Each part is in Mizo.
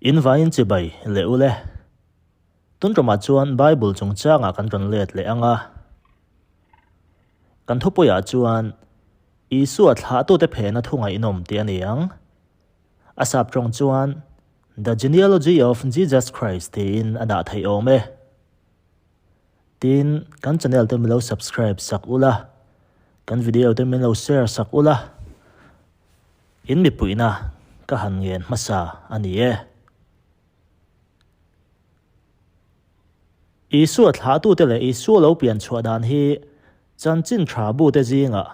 In vaiin chibai leh ule. Tun ṭumah chuan Bible chungchangah kan rawn let leh ang a. Kan thupuiah chuan Isua thlahtute phena thu ngaihnawm tih a ni ang. A sap ṭawng chuan The Genealogy of Jesus Christ tiin a dah theih awm e. Tin, kan channel te min lo subscribe sak ula, kan video te min lo share sak ula, in mipuihna ka han ngen hmasa a ni e. Isua thlahtute leh Isua lo pian chhuah dan hi chanchin tha bute zingah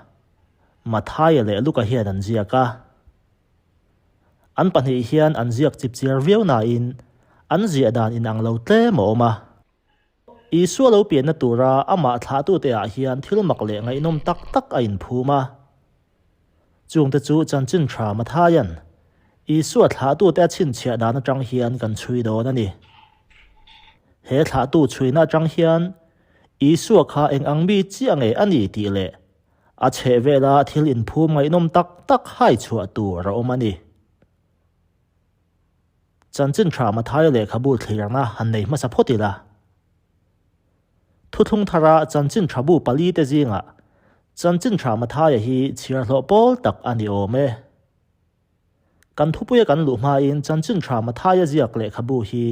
Mathaia leh Luka hian an ziak a. An pahnih hian an ziak chipchiar viau nain an ziah dan inang lo tlem a awm a. Isua lo pianna tura amah thlahtute ah hian thil mak leh ngaihnawm tak tak a inphum a. Chungte chu chanchin tha Mathaia'n Isua thlahtute a chhinchhiah dan atang hian kan chhui dawn a ni. He thlahtu chhuina atang hian Isua kha eng ang mi chiah nge a ni tih leh a chhehvela thil inphum ngaihnawm tak tak hai chhuah tur a awm a ni. Chanchin tha Mathaia lehkhabu thlirna han nei hmasa phawt ila. Thuthlung thara chanchin tha bu palite zingah chanchin tha Mathaia hi chhiar hlawh pawl tak a ni awm e. Kan thupuia kan luh hmain chanchin tha Mathaia ziak lehkhabu hi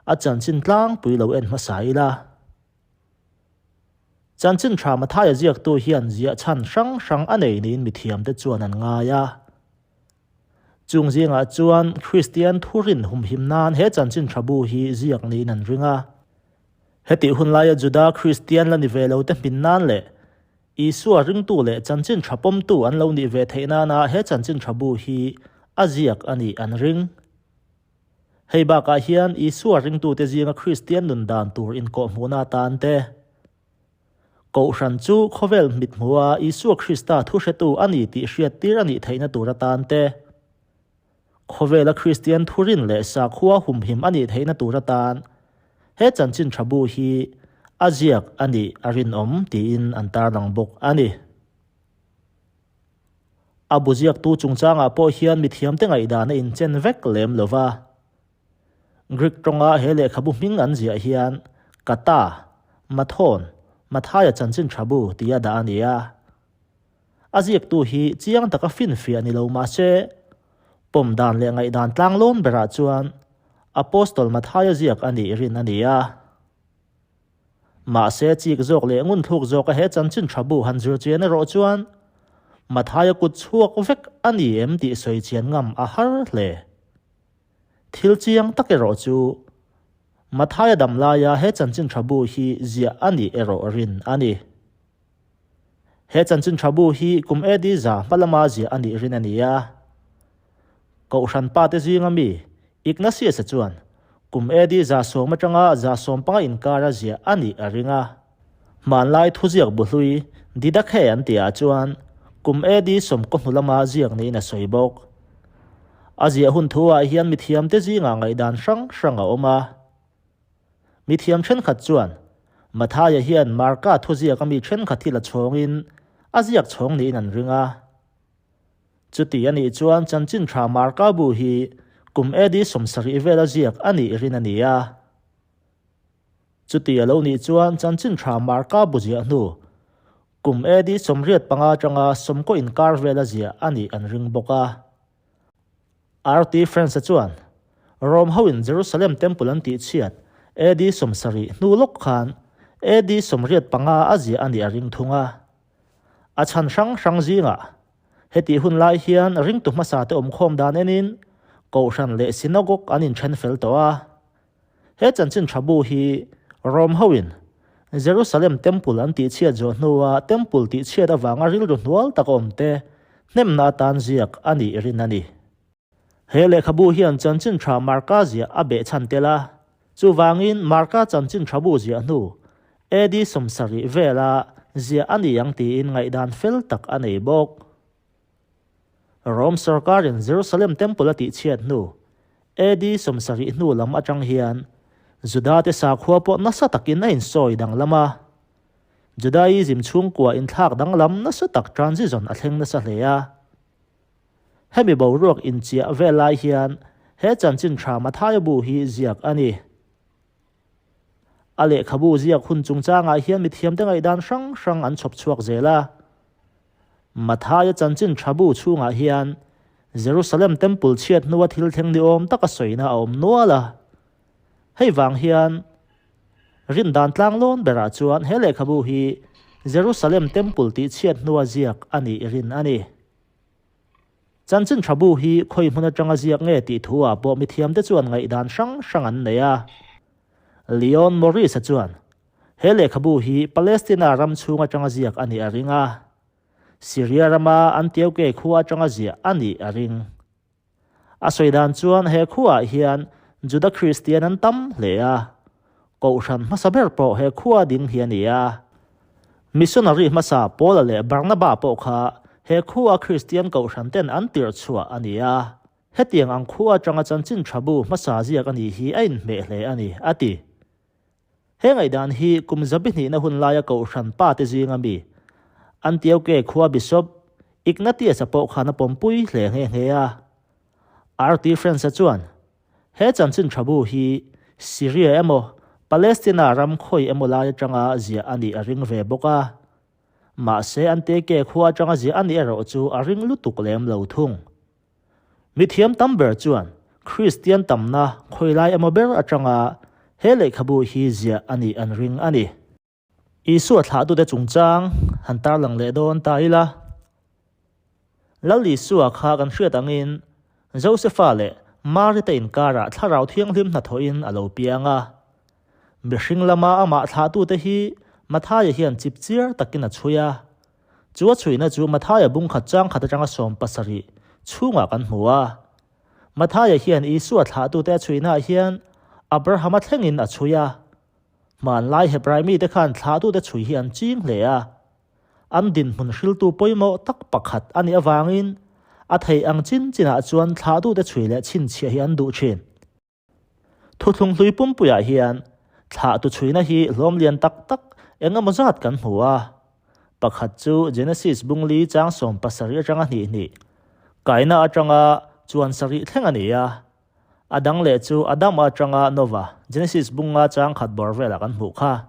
a chanchin tlangpui lo en hmasa ila. Chanchin tha Mathaia ziaktu hian ziah chhan hrang hrang a nei niin mithiamte chuan an ngai a. Chung zingah chuan Kristian thurin humhim nan he chanchin tha bu hi ziak niin an ring a. Hetih hun laia Juda Kristian la ni ve lote hmin nan leh Isua ringtu leh chanchin tha pawmtu an lo nih ve theih nana he chanchin tha bu hi a ziak a nih an ring. Hei bakah hian Isua ringtute zinga Kristian nun dan tur inkawhhmuhna atan te, Kohhran chu khawvel mit hmuha Isua Krista thuhretu a ni tih hriattir a nih theihna tur atan te, khawvela Kristian thurin leh sakhua humhim a nih theihna tur atan he chanchin tha bu hi a ziak a nih a rinawm tiin an tarlang bawk a ni. A bu ziaktu chungchangah pawh hian mithiamte ngaihdan a inchen vek lem lo va. Greek tawnga he lehkhabu hming an ziah hian Kata, Mathon, Mathaia chanchin tha bu tia dah a ni a. A ziaktu hi chiang taka finfiah ni lo mah se, pawm dan leh ngaihdan tlanglawm berah chuan Apostol Mathaia ziak a nih rin a ni a. Mahse, chik zawk leh ngunthluk zawka he chanchin tha bu han zir chian erawh chuan Mathaia kut chhuak vek a ni em tih sawi chian ngam a har hle. Thil chiang tak erawh chu Mathaia dam laia he chanchin tha bu hi ziah a nih erawh rin a ni. He chanchin tha bu hi kum AD za hma lama ziah a nih rin a ni a. Kohhran pate zinga mi Ignatius-a chuan kum AD 110 atanga 115 inkara ziah a nih a ring a. Hmanlai thuziak bu hlui Didakhe an tihah chuan kum AD 90 hnu lama ziak niin a sawi bawk. A ziah hun thuah hian mithiamte zingah ngaihdan hrang hrang a awm a. Mithiam thenkhat chuan Mathaia hian Marka thuziak ami thenkhat hi la chhawngin a ziak chhawng niin an ring a. Chuti a nih chuan chanchin tha Marka bu hi kum AD 70 vela ziak a nih rin a ni a. Chuti a lo nih chuan chanchin tha Marka bu ziah hnu kum AD 85 atanga 90 inkar vela ziah a nih an ring bawk a. RT France-a chuan Rome hoin Jerusalem Temple an tihchhiat AD 70 hnu lawk khan AD 85 a ziah a nih a ring thung a. A chhan hrang hrang zingah hetih hun lai hian ringtu hmasate awmkhawm dan enin Kohhran leh Synagogue an inthen fel tawh a. He chanchin tha bu hi Rome hoin Jerusalem Temple an tihchhiat zawh hnua Temple tihchhiat avanga rilru hnual tak awmte hnemna atan ziak a nih rin a ni. He lehkhabu hian chanchin tha Marka ziah a behchhan tel a, chuvangin Marka chanchin tha bu ziah hnu AD 70 vela ziah a ni ang tiin ngaihdan fel tak a nei bawk. Rome sorkarin Jerusalem Temple a tihchhiat hnu, AD 70 hnu lam atang hian Judate sakhua pawh nasa takin a insawi danglam a. Judaism chhungkua inthlak danglam nasa tak transition a thleng nasa hle a. Hemi boruak inchiah vel lai hian he chanchin tha Mathaia bu hi ziak a ni. A lehkhabu ziak hun chungchangah hian mithiamte ngaihdan hrang hrang an chhawp chhuak zel a. Mathaia chanchin tha bu chhungah hian Jerusalem Temple chhiat hnua thil thleng ni awm taka sawina a awm nual a. Hei vang hian rindan tlanglawn berah chuan he lehkhabu hi Jerusalem Temple tih chhiat hnua ziak a nih rin a ni. Chanchin tha bu hi khawi hmun atanga ziak nge tih thu ah pawh mithiamte chuan ngaihdan hrang hrang an nei a. Leon Morris-a chuan he lehkhabu hi Palestina ram chhung atanga ziak a nih a ring a, Syria rama Antioche khua atanga ziah a nih a ring. A sawi dan chuan he khuaah hian Juda Kristian an tam hle a, kohhran hmasa ber pawh he khua ding hi a ni a. Missionary hmasa Paula leh Barnaba pawh kha he khua Kristian kohhran ten an tirh chhuah a ni a. Hetiang ang khua atanga chanchin tha bu hmasa ziak a nih hi a inhmeh hle a ni, a ti. He ngaihdan hi kum zabi hnihna hun laia kohhran pa te zinga mi Antioke khua Bishop Ignatius-a pawh khan a pawmpui hle nghe nghe a. RT France-a chuan, He chanchin tha bu hi Syria emaw Palestina ram khawi emaw lai atanga ziah a nih a ring ve bawk a. Mahse Antioke khua atanga ziah a nih erawh chu a ring lutuk lem lo thung. Mithiam tam ber chuan Kristian tamna khawilai emaw ber atanga he lehkhabu hi ziah a nih an ring a ni. Isua thlahtute chungchang han tarlang leh dawn ta ila. Lal Isua kha kan hriat angin Josefa leh Mari te inkarah Thlarau Thianghlim hnathawhin a lo piang a. Mihring lama amah thlahtute hi Mathaia hian chipchiar takin a chhui a. Chu a chhuihna chu Mathaia bung khat chang khat atanga 17 chhungah kan hmu a. Mathaia hian Isua thlahtute a chhuihnaah hian Abrahama thlengin a chhui a. Hmanlai Hebrai mite khan thlahtute chhui hi an ching hle a. An dinhmun hriltu pawimawh tak pakhat a nih avangin a theih ang chin chinah chuan thlahtute chhui leh chhinchhiah hi an duh thin. Thuthlung hlui pumpuiah hian thlahtu chhuina hi hlawm lian tak tak eng emaw zat kan hmu a. Pakhat chu Genesis bungli chang 70 atanga hnih hnih, Kaina atanga chuan sarih thleng a ni a. A dang leh chu Adama atanga Nova, Genesis bunga chang khat bawr velah kan hmuh kha.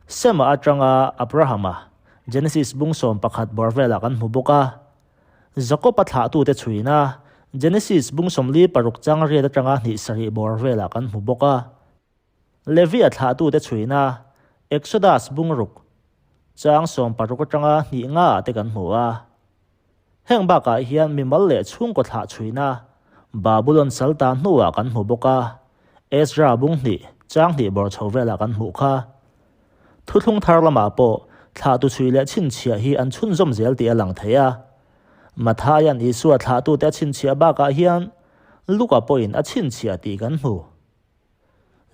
Sema atanga Abrahama, Genesis bung 11 bawr velah kan hmu bawk a. Jakob-a thlahtute chhuina Genesis bung 46 chang riat atanga hnih sarih bawr velah kan hmu bawk a. Levi-a thlahtute chhuina Exodus bung ruk chang 60 atanga hnih ngaah te kan hmu a. Heng bakah hian mimal leh chhungkaw thlah chhuina Babulon sal tan hnuah kan hmu bawk a, Ezra bung hnih chang hnih bawr chho velah kan hmuh kha. Thuthlung thar lamah pawh thlahtu chhui leh chhinchhiah hi an chhunzawm zel tih a lang thei a. Mathaia'n Isua thlahtute a chhinchhiah bakah hian Luka pawhin a chhinchhiah tih kan hmu.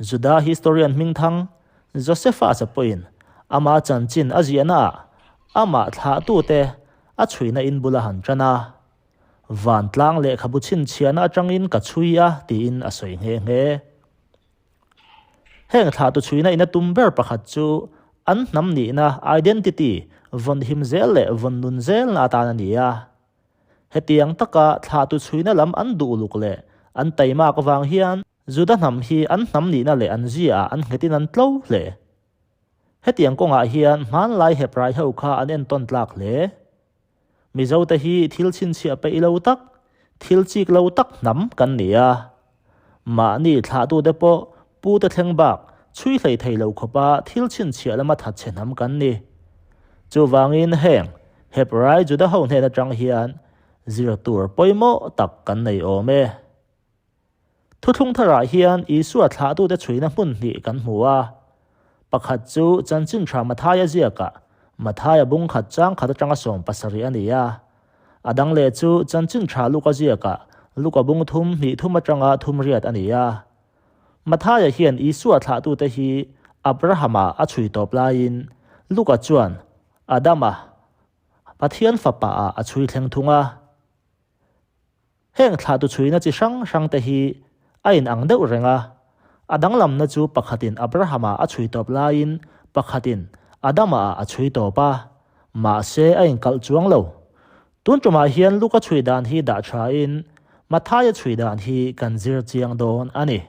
Juda historian hmingthang Josephus-a pawhin ama chanchin a ziahnaah amah thlahtute a chhuina in bula han tan a, Vantlang lehkhabu chhinchhiahna atangin ka chhui a tiin a sawi nghe nghe. Heng thlahtu chhuina in a tum ber pakhat chu an hnam nihna, identity, vawn him zel leh vawn nun zelna atan a ni a. Hetiang taka thlahtu chhuina lam an duh uluk leh an taimak avang hian Juda hnam hi an hnam nihna leh an ziaah an nghetin an tlo hle. Hetiang kawngah hian hmanlai Hebrai ho kha an entawn tlak hle. Mizote hi thil chhinchhiah peih lo tak, thil chik lo tak hnam kan ni a. Mahni thlahtute pawh pute thleng bak chhui hlei thei lo khawpa thil chhinchhiah lama thatchhe hnam kan ni. Chuvangin heng Hebrai Juda ho hnen atang hian zir tur pawimawh tak kan nei awm e. Thuthlung tharah hian Isua thlahtute chhuina hmun hnih kan hmu a. Pakhat chu Chanchin Tha Mathaia ziakah Mathaia bung khat chang khat atanga 70 a ni a. A dang leh chu Chanchin Tha Luka ziakah Luka bung thum hnih thum atanga thum riat a ni a. Mathaia hian Isua thlahtute hi Abrahama a chhui tawp laiin Luka chuan Adama, Pathian fapa-ah a chhui thleng thung a. Heng thlahtu chhuina chi hrang hrang te hi a in ang deuh reng a, a danglamna chu pakhatin Abrahama a chhui tawp laiin pakhatin Adama ah a chhui tawp a, mahse a inkalh chuang lo. Tun tumah hian Luka chhui dan hi dah tha in. Matthaia chhui dan hi kan zir chiang dawn a ni.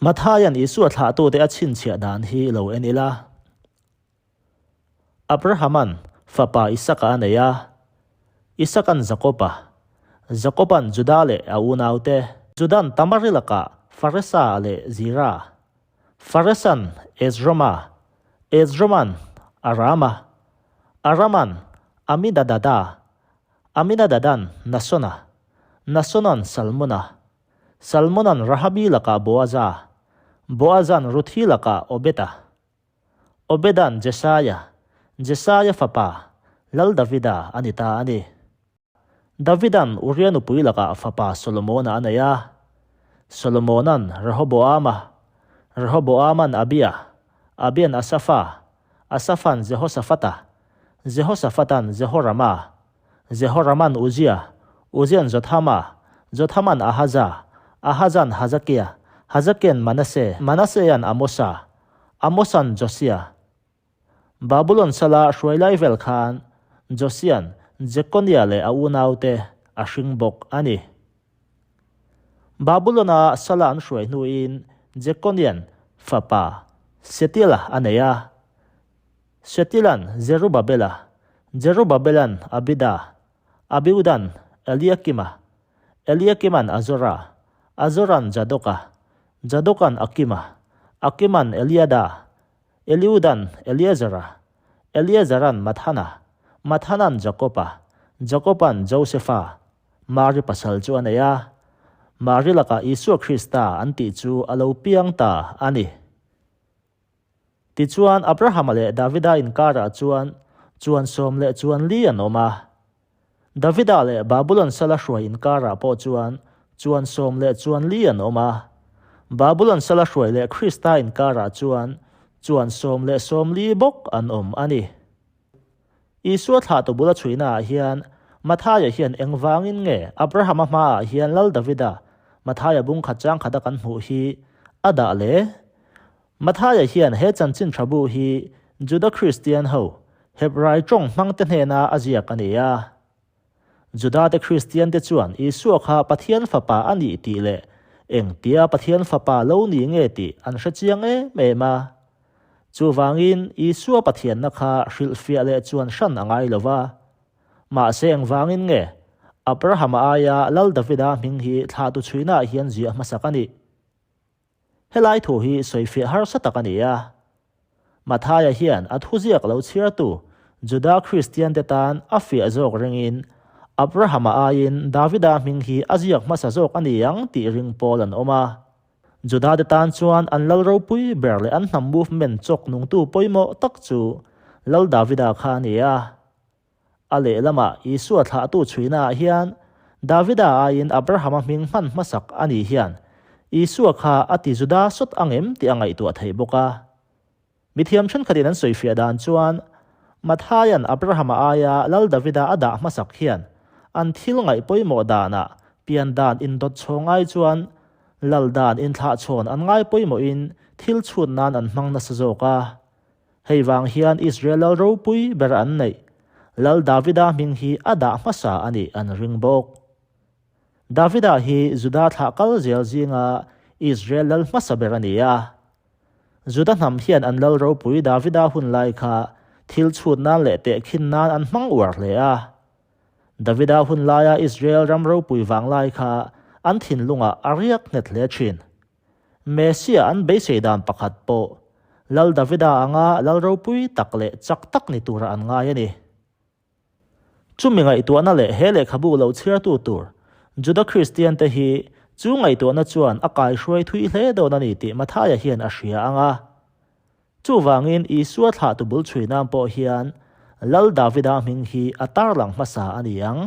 Matthaia'n Isua thlahtute a chhinchhiah dan hi lo en ila. Abrahama'n fapa Isaka a nei a, Isaka'n Jakoba, Jakoba'n Juda leh a unaute, Juda'n Tamari lakah Faresa leh Zira, Faresa'n Ezroma, Ezroma'n Arama, Arama'n Aminadada, Aminadada'n Nasona, Nasona'n Salmona, Salmona'n Rahabi lakah Boaza, Boaza'n Ruthi lakah Obeda. Obedan Jesaia, Jesaia fapa, Lal Davida a ni ta a ni. Davidan Uria nupui lakah fapa Solomona a nei a. Solomonan Rehoboama, Rehoboaman Abia, Abian Asafa, Asafan Jehoshafata, Jehoshafatan Jehorama, Jehoraman Uzia, Uzian Jothama, Jothaman Ahaza, Ahazan Hazakia, Hazakian Manase, Manasean Amosa, Amosan Josia. Babulon sala hruai lai vel khan Josian Jekonia leh a unaute a hring bawk a ni. Babulona sala an hruai hnuin Jekonian fapa Setiela a nei a. Setilan Zerubabela, Zerubabelan Abida, Abiudan Eliakima, Eliakiman Azora, Azoran Jadoka, Jadokan Akima, Akiman Eliada, Eliudan Eliezera, Eliezeran Mathana, Mathanan Jakoba, Jakoban Josefa, Mari pasal chu a nei a, Mari lakah Isua Krista an tih chu a lo piang ta a ni. Tichuan, Abrahama leh Davida inkarah chuan chuan sawm leh chuan li an awm a. Davida leh Babulon sala hruai inkarah pawh chuan chuan sawm leh chuan li an awm a. Babulon sala hruai leh Krista inkarah chuan chuan sawm leh sawm li bawk an awm a ni. Isua thlahtu bula chhuihnaah hian Matthaia hian engvangin nge Abrahama hmaah hian Lal Davida, Matthaia bung khat chang khata kan hmuh hi a dah le? Matthaia hian he chanchin tha bu hi Juda Kristian ho, Hebrai tawng hmangte hnena a ziak a ni a. Judate Kristiante chuan Isua kha Pathian Fapa a nih tih leh engtia Pathian Fapa lo ni nge tih an hre chiang em em a. Chuvangin Isua Pathianna kha hrilhfiah leh chuan hran a ngai lo va. Mahse engvangin nge Abrahama aia Lal Davida hming hi thlahtu chhuinaah hian ziah hmasak a nih? Helai thu hi sawifiah harsa tak a ni a. Matthaia hian a thuziak lo chhiartu Juda Kristiante tan a fiah zawk ringin Abrahama aiin Davida hming hi a ziak hmasa zawk a ni ang tih ring pawl an awm a. Judate tan chuan an lal ropui ber leh an hnam movement chawk nungtu pawimawh tak chu Lal Davida kha a ni a. A lehlamah Isua thlahtu chhuinaah hian Davida aiin Abrahama hming hman hmasak a nih hian Isua kha a ti Juda sawt ang em tih a ngaihtuah theih bawk a. Mithiam thenkhatin an sawifiah dan chuan Matthaia'n Abrahama aia Lal Davida a dah hmasak hian an thil ngaih pawimawh danah pian dan indawt chhawng ai chuan lal dan inthlahchhawn an ngai pawimawhin thil chhut nan an hmang nasa zawk a. Hei vang hian Israel lal ropui ber an neih, Lal Davida hming hi a dah hmasa a nih an ring bawk. Davida hi Juda thlah kal zel zinga Israel lal hmasa ber a ni a. Juda hnam hian an lal ropui Davida hun lai kha thil chhut nan leh tehkhin nan an hmang uar hle a. Davida hun laia Israel ram ropui vang lai kha an thinlungah a riak nghet hle thin. Messiah an beisei dan pakhat pawh Lal Davida anga lal ropui tak leh chak tak ni tura an ngai a ni. Chumi ngaihtuahna leh he lehkhabu lo chhiartu tur Juda Kristiante hi chu ngaihtuahna chuan a kaihruai thui hle dawn a ni tih Matthaia hian a hria ang a. Chuvangin Isua thlahtu bul chhui nan pawh hian Lal Davida hming hi a tarlang hmasa a ni ang.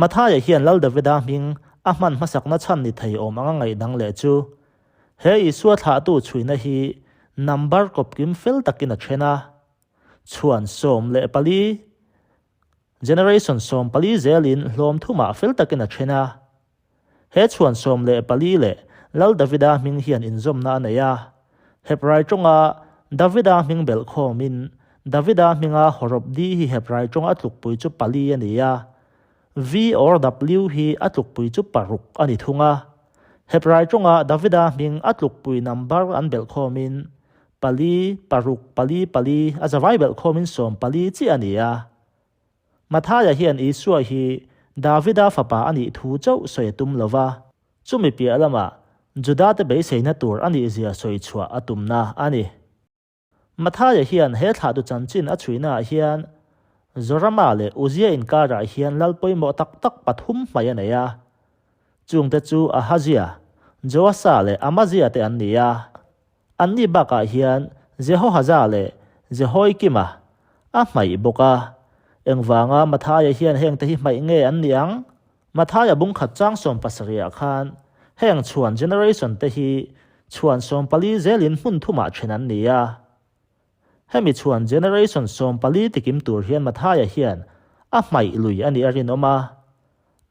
Matthaia hian Lal Davida hming a hman hmasakna chhan ni thei awm anga ngaihdang leh chu, he Isua thlahtu chhuina hi number kawpkim fel takin a then a, chhuan 14, generation 14 zelin hlawm thumah fel takin a then a. He chhuan 14 leh Lal Davida hming hian inzawmna a nei a, Hebrai tawnga Davida hming belh khawmin Davida hminga hawrawp di hi Hebrai tawnga a tlukpui chu pali a ni a. V or W hi a tlukpui chu paruk a ni thung a. Hebrai tawnga Davida hming a tlukpui number an belh khawmin pali, paruk, pali, pali a zavai belh khawmin 14 chiah a ni a. Mathaia hian Isua hi Davida fapa a nih thu chauh sawi a tum lo va, chumi piah lamah Judate beiseina tur a nihzia sawi chhuah a tumna a ni. Mathaia hian he thlahtu chanchin a chhuihnaah hian Zorama leh Uzia inkarah hian lal pawimawh tak tak pathum hmai a nei a. Chungte chu Ahazia, Joasa leh Amazia te an ni a. Anni bakah hian Jehohaza leh Jehoiakima a hmaih bawk a. Engvanga Mathaia hian hengte hi hmaih nge an nih ang? Mathaia bungkhat chang 17 ah khan heng chhuan generation te hi chhuan 14 zelin hmun thumah then an ni a. Hemi chhuan generation 14 tikim tur hian Mathaia hian a hmaih lui a nih a rinawm a.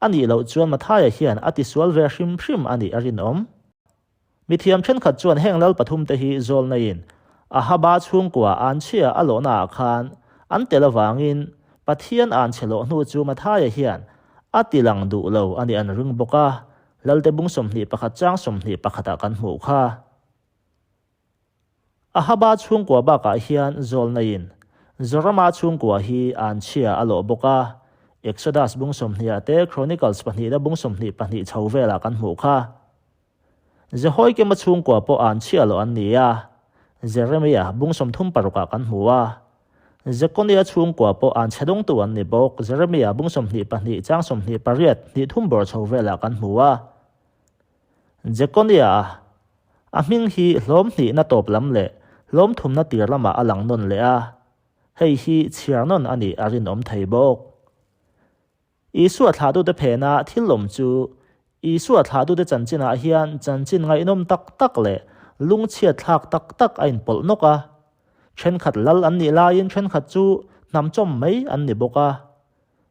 A nih loh chuan Mathaia hian a tisual ve hrim hrim a nih a rinawm. Mithiam thenkhat chuan heng lal pathum te hi zawlnaiin Ahaba chhungkua anchhia a lawhnaah khan an tel avangin Pathian anchhe lawh hnu chu Mathaia hian a ti lang duh lo a nih an ring bawk a, Lalte bung 21 chang 21 ah kan hmuh kha. Ahaba chhungkua bakah hian zawlnaiin Zorama chhungkua hi anchhia a lawh bawk a, Exodus bung 20 ah te Chronicles pahnihna bung 22 chho velah kan hmuh kha. Jehoiakima chhungkua pawh anchhia lawh an ni a, Jeremia bung 36 ah kan hmu a. Jekonia chhungkua pawh anchhe dawngtu an ni bawk, Jeremia bung 22 chang 28 hnih thum bawr chho velah kan hmu a. Jekonia a hming hi hlawm hnihna tawp lam leh hlawm thumna tir lamah a lang nawn leh a, hei hi chhiar nawn a nih a rinawm thei bawk. Isua thlahtute phena thil awm chu Isua thlahtute chanchinah hian chanchin ngaihnawm tak tak leh lungchhiat thlak tak tak a inpawlh nawk a. Thenkhat lal an nih laiin thenkhat chu hnamchawm mai an ni bawk a.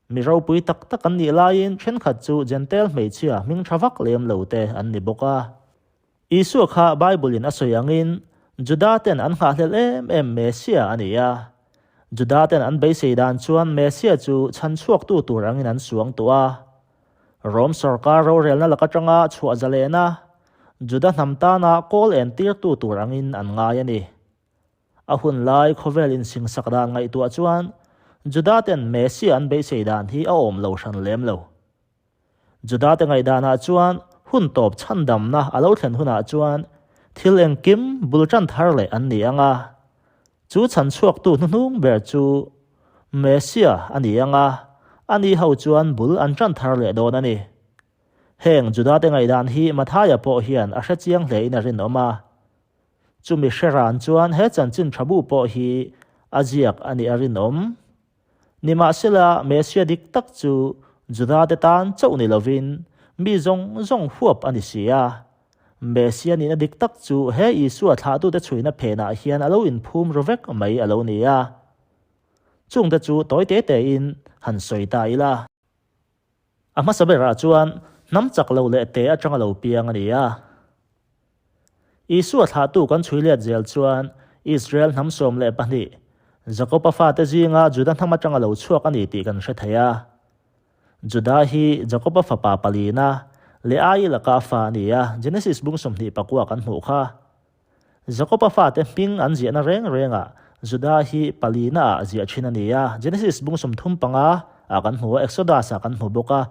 Mi ropui tak tak an nih laiin thenkhat chu Jentail hmeichhia hming tha vak lem lo te an ni bawk a. Isua kha Bible-in a sawi angin Juda-ten an nghahhlelh em em Messia a ni a. Juda-ten an beisei dan chuan Messia chu chhan chhuaktu tur angin an suang tawh a. Rom sorkar rorelna lak atanga chhuah zalehna Juda hnam tana kawl entirtu tur angin an ngai a ni. A hun lai khawvel insingsak dan ngaihtuah chuan Juda-ten Messia an beisei dan hi a awm lo hran lem lo. Judate ngaihdanah chuan hun tawp chhandamna a lo thlen hunah chuan thil engkim bul tan thar leh an ni ang a. Chu chhan chhuaktu hnuhnung ber chu Messia a ni ang a, ani ho chuan bul an tan thar leh dawn a ni. Heng Judate ngaihdan hi Mathaia pawh hian a hre chiang hlein a rinawm a. Chumi hre ran chuan he chanchin tha bu pawh hi a ziak a nih a rinawm. Nimahsela, Messia dik tak chu Judate tan chauh ni lovin mi zawng zawng huap a ni si a. Messia nihna dik tak chu he Isua thlahtute chhuina phenah hian a lo inphum ru vek mai a lo ni a. Chungte chu tawi te tein han sawi ta ila. A hmasa berah chuan hnam chak lo leh te atanga lo piang a ni a. Isua thlahtu kan chhui let zel chuan Israel hnam 12, Jakoba fate zinga Juda hnam atanga lo chhuak a ni tih kan hre thei a. Juda hi Jakoba fapa palina, Leai laka a fa a ni a, Genesis bung 29 kan hmuh kha. Jakoba fate hming an ziahna reng rengah Juda hi palina ah ziah thin a ni a, Genesis bung 35 ah kan hmu a, Exodus ah kan hmu bawk a,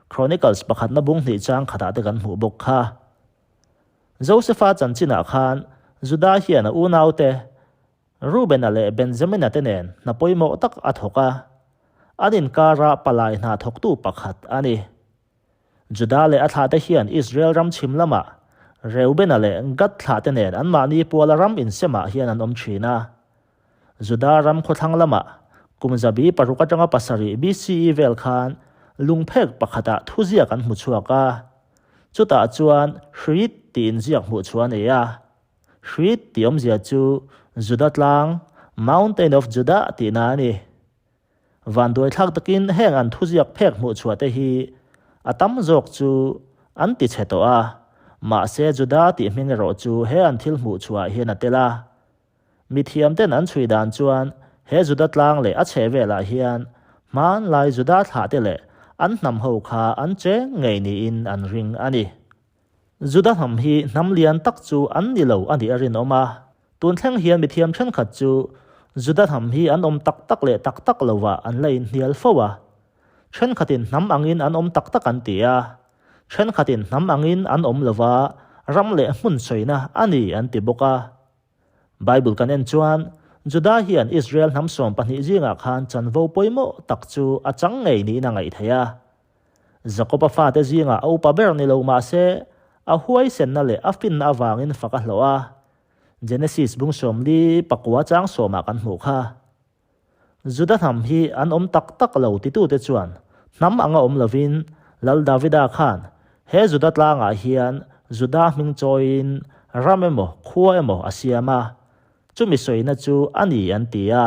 Chronicles pakhatna bung hnih chang khatah te kan hmuh bawk kha. Josefa chanchinah khan Juda hian a unaute Rubena leh Benjamina te nen hna pawimawh tak a thawk a, an inkara palai hna thawktu pakhat a ni. Juda leh a thlahte hian Israel ram chhim lamah Reubena leh Gad thlahte nen anmahni puala ram insemah hian an awm thin a. Juda ram khawthlang lamah kum zabi paruk atanga pasarih BCE vel khan lungphek pakhatah thuziak an hmu chhuak a. Chutah chuan Hrit tih inziak hmuh chhuah a nei a. Hrit tih awmzia chu Juda tlang, Mountain of Judah, tihna a ni. Vanduaithlak takin heng an thuziak phek hmuh chhuah te hi a tam zawk chu an ti chhe tawh a, mahse Juda tih hming erawh chu he an thil hmuh chhuah ah hian a tel a. Mithiam ten an chhui dan chuan he Juda tlang leh a chhehvelah hian hmanlai Juda thlah te leh an hnam ho kha an cheng ngei niin an ring a ni. Juda hnam hi hnam lian tak chu an ni lo a nih a rinawm a. Tun thleng hian mithiam thenkhat chu Juda hnam hi an awm tak tak leh tak tak lovah an la inhnial fo a. Thenkhatin hnam angin an awm tak tak an ti a, thenkhatin hnam angin an awm lova ram leh hmun sawina a ni an ti bawk a. Bible kan en chuan Juda hian Israel hnam 12 zingah khan chanvo pawimawh tak chu a chang ngei niin a ngaih theih a. Jakob-a fate zingah a upa ber ni lo mah se, a huaisenna leh a finna avangin fak a hlawh a. Genesis bung 49 chang sawmah kan hmuh kha. Juda hnam hi an awm tak tak lo titute chuan hnam anga awm lovin Lal Davida khan he Juda tlangah hian Juda hming chawiin ram emaw khua emaw a siam a, chumi sawina chu a ni an ti a.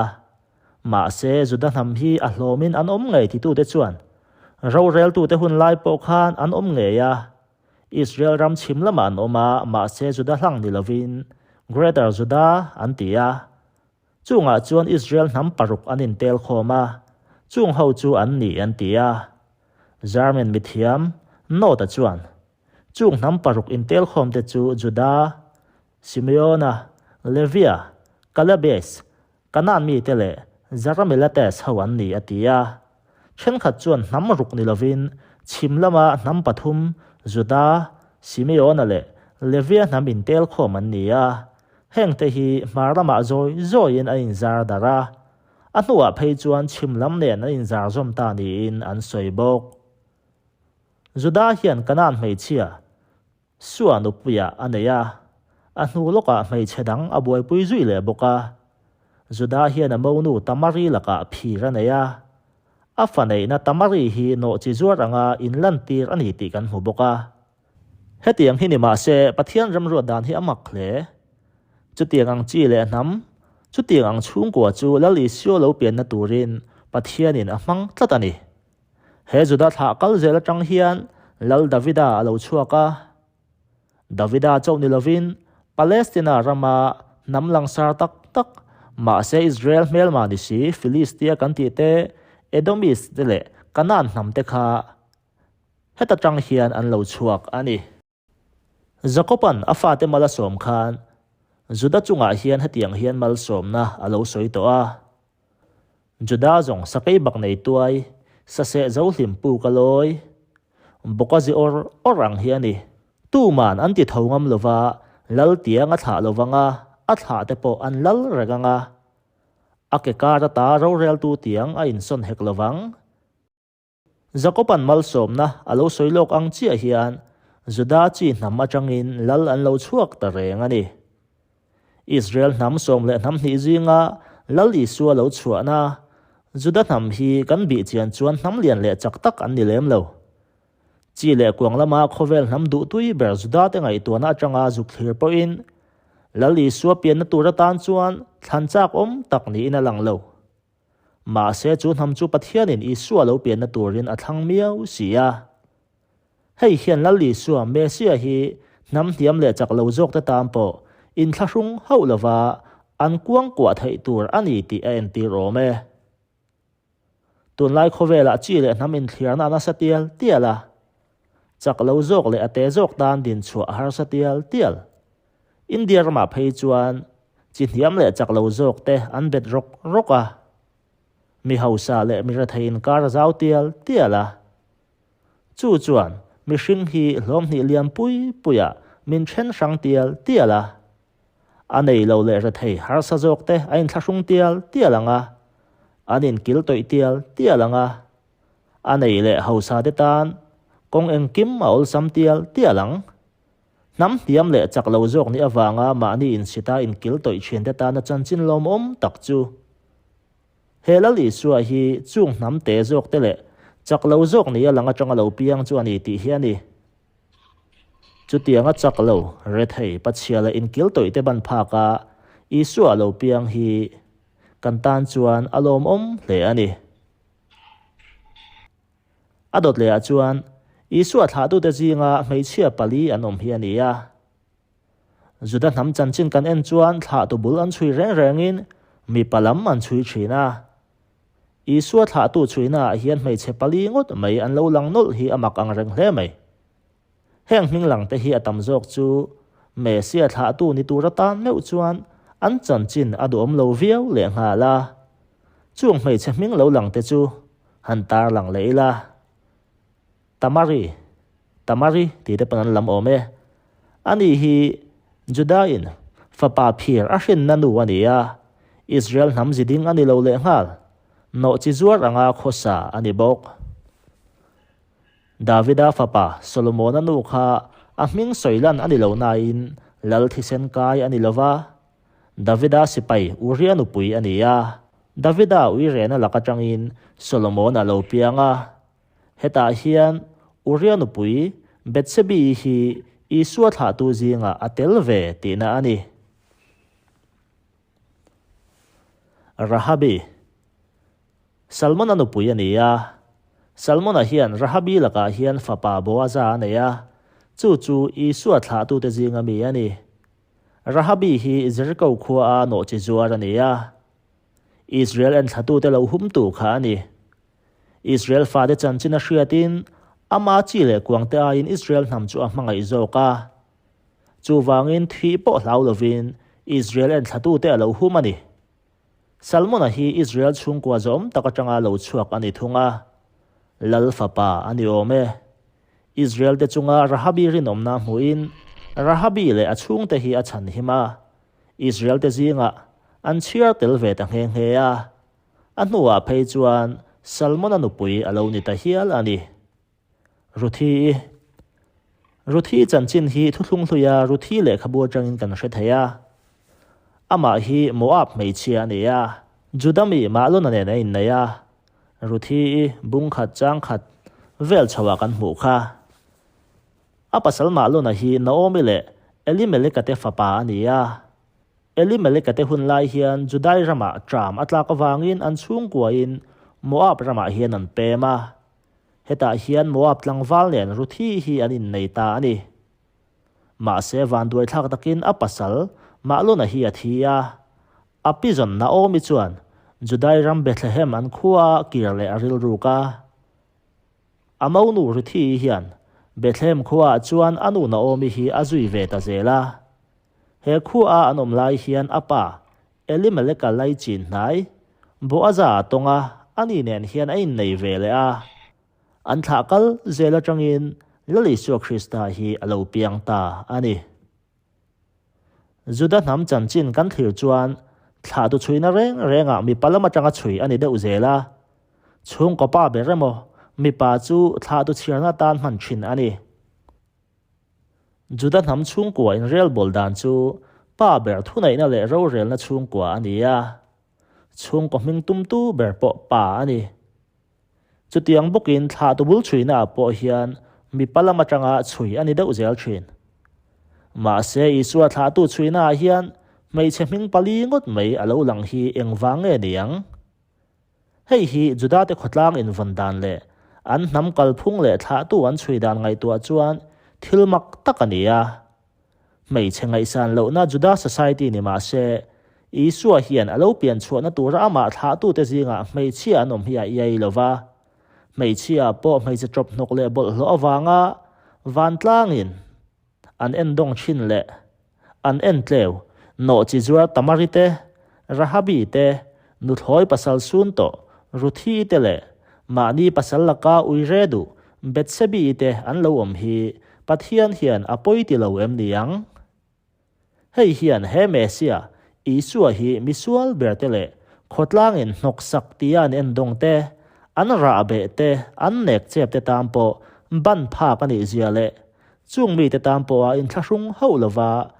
Mahse Juda hnam hi a hlawmin an awm ngei titute chuan roreltute hun lai pawh khan an awm ngei a, Israel ram chhim lamah an awm a, mahse Juda hlang ni lovin Greater Juda an ti a. Chungah chuan Israel hnam paruk an intel khawm a, chung ho chu an ni an ti a. German mithiam Note-a chuan, Chung hnam paruk intel khawmte chu Juda, Simeona, Levia, Kalebes, Kanaan mite leh Jerahmeelites ho an ni a ti a. Thenkhat chuan hnam ruk ni lovin chhim lama hnam pathum Juda, Simeona leh Levia hnam intel khawm an ni a. Hengte hi hmar lamah zawi zawiin an inzar darh a, a hnuah phei chuan chhim lam nen an inzar zawm ta niin an sawi bawk. Juda hian Kanaan hmeichhia Sua nupuiah a nei a, a hnu lawkah hmeichhe dang a buaipui zui leh bawk a. Juda hian a monu Tamari lakah phir a nei a, a fa neihna Tamari hi nawhchi zuar anga inlantir a ni tih kan hmu bawk a. Hetiang hi ni mah se, Pathian remruat dan hi a mak hle. Chutiang ang chi leh hnam, chutiang ang chhungkua chu Lal Isua lo pianna turin Pathianin a hmang tlat a ni. He Juda thlah kal zel atang hian Lal Davida a lo chhuak a. Davida chauh ni lovin Palestina rama hnam langsar tak tak, mahse Israel hmelma ni si Filistia kan tih te, Edomis te leh Kanaan hnam te kha Heta tang hian an lo chhuak a ni. Jakoba'n a fate mal a sawm khan Juda chungah hian hetiang hian malsawmna a lo sawi tawh a, Juda zawng sakei bak nei tuai, saseh zo hlim pu ka lawi, bawka zi awr awr ang hi a ni. Tuman an ti tho ngam lova, lal tiang a thlah lovang a, a thlah te pawh an lal reng ang a. A ke kar ata roreltu tiang a insawn hek lovang. Jakoba'n malsawmna a lo sawi lawk ang chiah hian Juda chi hnam atangin lal an lo chhuak ta reng a ni. Israel hnam sawm leh hnam hnih zinga Lal Isua lo chhuahna Juda hnam hi kan bih chian chuan hnam lian leh chak tak an ni lem lo. Chi leh kuang lama khawvel hnam duhtui ber Juda te ngaihtuahna atanga zuk thlir pawhin Lal Isua pianna tur atan chuan thlan chak awm tak niin a lang lo. Mahse chu hnam chu Pathianin Isua lo pianna turin a thlang miau si a. Hei hian Lal Isua, Messia hi hnam hniam leh chak lo zawkte tan pawh inthlahrung hauh lova an kuangkuah theih tur a ni tih a entir awm e. Tunlai khawvelah chi leh hnam inthliarna a nasa tial tial a. Chak lo zawk leh a te zawk tan dinchhuah a harsa tial tial. India ramah phei chuan chi hniam leh chak lo zawk te an bet rawk rawk a, mi hausa leh mi rethei inkar a zau tial tial a. Chu chuan mihring hi hlawm hnih lian pui puiah min then hrang tial tial a. A nei lo leh rethei harsa zawk te a inthlahrung tial tial ang a, an inkil tawih tial tial ang a. A nei leh hausa te tan kawng engkim a awlsam tial tial ang. Hnam hniam leh chak lo zawk nih avanga mahni insita inkil tawih thiante tana chanchin lawmawm tak chu he Lal Isua hi chung hnam te zawk te leh chak lo zawk nia lang atanga lo piang chu a ni tih hi a ni. Chutianga chak lo, rethei, pachhia leh inkil tawih te ban phaka Isua lo piang hi kan tan chuan a lawmawm hle a ni. A dawt lehah chuan Isua thlahtute zinga hmeichhia pali an awm hi a ni a. Juda hnam chanchin kan en chuan thlahtu bul an chhui reng rengin mipa lam an chhui thin a. Isua thlahtu chhuinaah hian hmeichhe pali ngawt mai an lo lang nawlh hi a mak ang reng hle mai. Heng hming langte hi a tam zawk chu Messia thlahtu ni tur atan meuh chuan an chanchin a duhawm lo viau lehnghal a. Chung hmeichhe hming lo langte chu han tarlang leh ila. Tamari, Tamari tih te pawn an lam awm e. Ani hi Juda-in fapa phir a hrinna nu a ni a, Israel hnam zi ding a ni lo lehnghal, nawhchi zuar anga khawsa a ni bawk. Davida fapa Solomona nu kha a hming sawi lan a ni lo nain lal thisen kai a ni lo va, Davida sipai Uria nupui a ni a, Davida uirena lak atangin Solomona lo piang a. Hetah hian Uria nupui Bethsebi hi Isua thlahtu zingah a tel ve tihna a ni. Rahabi Salmona nupui a ni a. Salmona hian Rahabi lakah hian fapa Boaza a nei a, chu chu Isua thlahtute zinga mi a ni. Rahabi hi Jeriko khuaa nawhchi zuar a ni a. Israel enthlatute lo humtu kha a ni. Israel fate chanchin a hriatin ama chi leh kuangte aiin Israel hnam chu a hmangaih zawk a. Chuvangin thih pawh hlau lovin Israel enthlatute a lo hum a ni. Salmona hi Israel chhungkua zawm tak atanga lo chhuak a ni thung a. Lal fapa a ni awm e. Israel te chunga Rahabi rinawmna hmuhin Rahabi leh a chhungte hi a chhanhim a. Israel te zingah an chhiar tel ve ta nghe nghe a. A hnuah phei chuan Salmona nupui a lo ni ta hial a ni. Ruthi-i Ruthi chanchin hi thuthlung hluia Ruthi lehkhabu atangin kan hre thei a. Amah hi Moab hmeichhia a ni a, Juda mi Mahlona nen a innei a. Ruthi-i bung khat chang khat vel chhoah kan hmuh kha. A pasal Mahlona hi Naomi leh Elimeleka te fapa a ni a. Elimeleka te hun lai hian Judai ramah ṭam a tlak avangin an chhungkuain Moab ramah hian an pem a. Hetah hian Moab tlangval nen Ruthi hi an innei ta a ni. Mahse vanduaithlak takin a pasal Mahlona hi a thi a. A pizawn Naomi chuan Judai ram Bethlehem an khua kir leh a rilruk a. A monu Ruthi hian Bethlehem khuaah chuan a nu Naomi hi a zui ve ta zel a. He khua an awm lai hian a pa Elimeleka laichin hnai Boaza a tawng a, ani nen hian a innei ve leh a. An thlah kal zel atangin Lal Isua Krista hi a lo piang ta a ni. Juda hnam chanchin kan thlir chuan thlahtu chhuina reng rengah mipa lam atanga chhui a ni deuh zel a. Chhungkaw pa ber emaw mipa chu thlahtu chhiarna atan hman thin a ni. Juda hnam chhungkua inrelbawl dan chu pa ber thuneihna leh rorelna chhungkua a ni a, chhungkaw hming tumtu ber pawh pa a ni. Chutiang bawkin thlahtu bul chhuinaah pawh hian mipa lam atanga chhui a ni deuh zel thin. Mahse Isua thlahtu chhuinaah hian hmeichhe hming pali ngawt mai a lo lang hi engvang nge ni ang? Hei hi Judate khawtlang invawn dan leh an hnam kalphung leh thlahtu an chhui dan ngaihtuah chuan thil mak tak a ni a. Hmeichhe ngaihsan lohna Juda society ni mah se, Isua hian a lo pian chhuahna tura amah thlahtute zingah hmeichhia an awm hi a iai lo va. Hmeichhia pawh hmeichhe ṭawp hnawk leh bawlhhlawh avanga vantlangin An endawng thin leh an entleu nawhchi zuar Tamari te, Rahabi te, nuthlawi pasal sun tawh Ruthi te leh mahni pasal laka uire duh Bethsebi te an lo awm hi Pathian hian a pawi ti lo em ni ang? Hei hian he Mesia, Isua hi misual ber te leh khawtlangin hnawksak tia an endawng te, an rahbeh te, an nek chep te tan pawh ban phak a nih zia leh Chung mite tan pawha inthlahrung hauh lova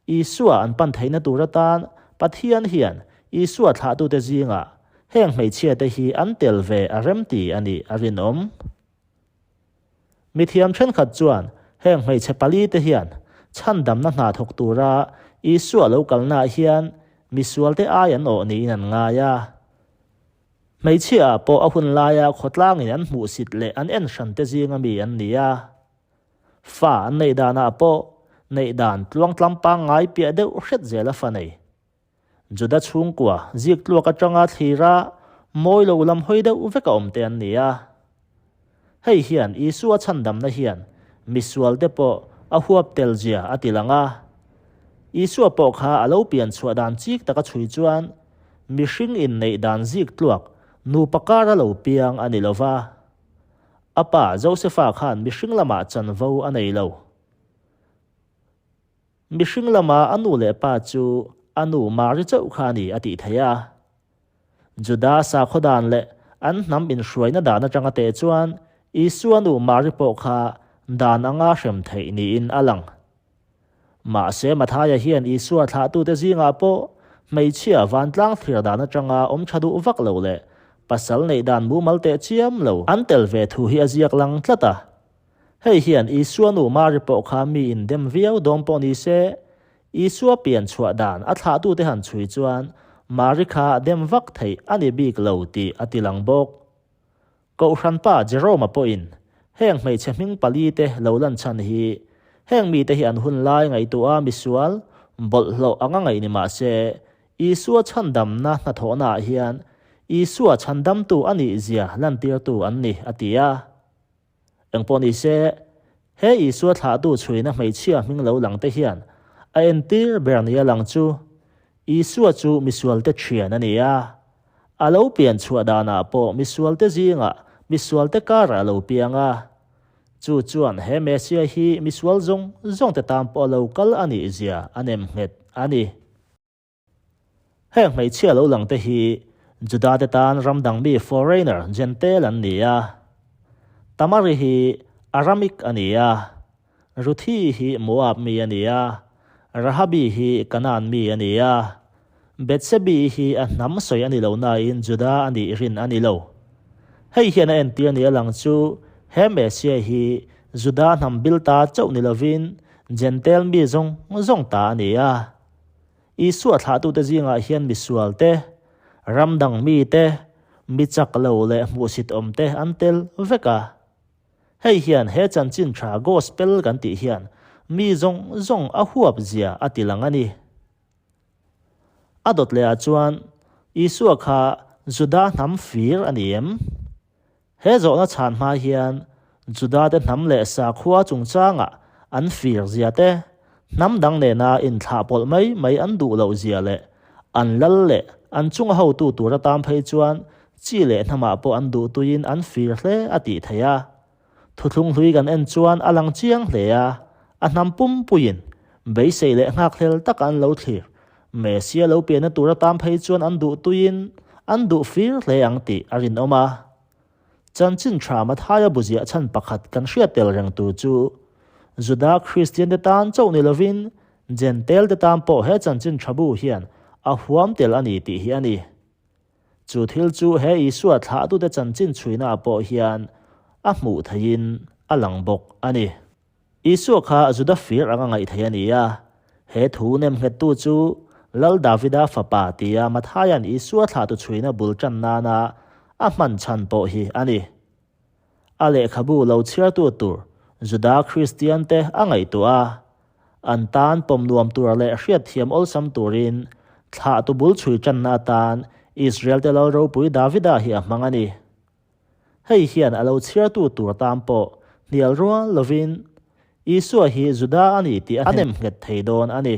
Isua an pan theihna tur atan Pathian hian Isua thlahtute zingah heng hmeichhiate hi an tel ve a remti a nih a rinawm. Mithiam thenkhat chuan heng hmeichhe palite hian chhandamna hna thawk tura Isua lo kalnaah hian misualte ai an awh niin an ngai a. Hmeichhia ah pawh a hun laia khawtlangin an hmuhsit leh an en hrante zinga mi an ni a. Fa an neih danah pawh neih dan tluangtlam pangngai piah deuh hret zel a fa nei. Juda chhungkua zik tluak atanga thlira mawi lo lam hawi deuh veka awm te an ni a. Hei hian Isua chhandamna hian misualte pawh a huap tel zia a ti lang a. Isua pawh kha a lo pian chhuah dan chik taka chhui chuan mihring inneih dan zik tluak nupa kara lo piang a ni lo va. A pa Josefa khan mihring lamah chanvo a nei lo. Mihring lama a nu leh pa chu a nu Mari chauh kha a ni a tih theih a. Juda sakhaw dan leh an hnam inhruaina dan atanga teh chuan Isua nu Mari pawh kha dan anga hrem theih niin a lang. Mahse Mathaia hian Isua thlahtute zingah pawh hmeichhia vantlang thlir dan atanga awm tha duh vak lo leh pasal neih dan mumal teh chiam lo an tel ve thu hi a ziak lang tlat a. Hei hian Isua nu Mari pawh kha mi indem viau dawm pawh ni se, Isua pian chhuah dan a thlahtute han chhui chuan Mari kha dem vak theih a ni bik lo tih a ti lang bawk. Kohhran pa Jerome-a pawhin heng hmeichhe hming palite lo lan chhan hi heng mite hi an hun lai ngaihtuah a misual bawlhhlawh anga ngaih ni mah se, Isua chhandamna hnathawhnaah hian Isua chhandamtu a nih zia lantirtu an ni, a ti a. Engpawh ni se, he Isua thlahtu chhuina hmeichhia hming lo langte hian a entir ber nia lang chu Isua chu misualte thian a ni a. A lo pian chhuah danah pawh misualte zingah misualte karah a lo piang a. Chu chuan he Messiah hi misual zawng zawngte tan pawh a lo kal a nih zia a nem nghet a ni. Heng hmeichhia lo langte hi Judate tan ram dang mi foreigner, Gentile an ni a. Tamari hi Aramic a ni a. Ruthi hi Moab mi a ni a, Rahabi hi Kanaan mi a ni a, Bethsebi hi a hnam sawi a ni lo nain Juda a nih rin a ni lo. Hei hian a entir ni a lang chu he Messiah hi Juda hnam bil ta chauh ni lovin Jentail mi zawng zawng ta a ni a. Isua thlahtute zingah hian misual te, ram dang mi te, mi chak lo leh hmuhsit awm te an tel vek a. Hei hian he chanchin tha Gospel kan tih hian mi zawng zawng a huap zia a ti lang a ni. A dawt leh ah chuan Isua kha Juda hnam fir a ni em? He zawhna chhan hma hian Juda te hnam leh sakhua chungchangah an fir zia te, hnam dang nena inthlah pawlh mai mai an duh loh zia leh an lal leh an chunga hotu tur atan phei chuan Chi leh hnamah pawh an duh tuiin an fir hle a tih theih a. Thuthlung hlui kan en chuan a lang chiang hle a, a hnam pumpuiin beisei leh nghakhlel taka an lo thlir. Messia lo pianna tur atan phei chuan an duh tuiin an duh fir hle ang tih a rinawm a. Chanchin tha Mathaia bu ziah chhan pakhat kan hriat tel reng tur chu Juda Kristiante tan chauh ni lovin Jentail-te tan pawh he chanchin tha bu hian a huam tel a ni tih hi a ni. Chu thil chu he Isua thlahtute chanchin chhuinaah pawh hian a hmuh theihin a lang bawk a ni. Isua kha Juda fir anga ngaih theih a ni a, he thu nemnghettu chu Lal Davida fapa tia Mathaia'n Isua thlahtu chhuina bul tan nana a hman chhan pawh hi a ni. A lehkhabu lo chhiartu tur Juda Kristiante a ngaihtuah a, an tan pawm nuam tur leh hriatthiam awlsam turin thlahtu bul chhui tanna atan Israel-te lal ropui Davida hi a hmang a ni. Hei hian a lo chhiartu tur tan pawh hnial rual lovin Isua hi Juda a ni tih a nemnghet thei dawn a ni.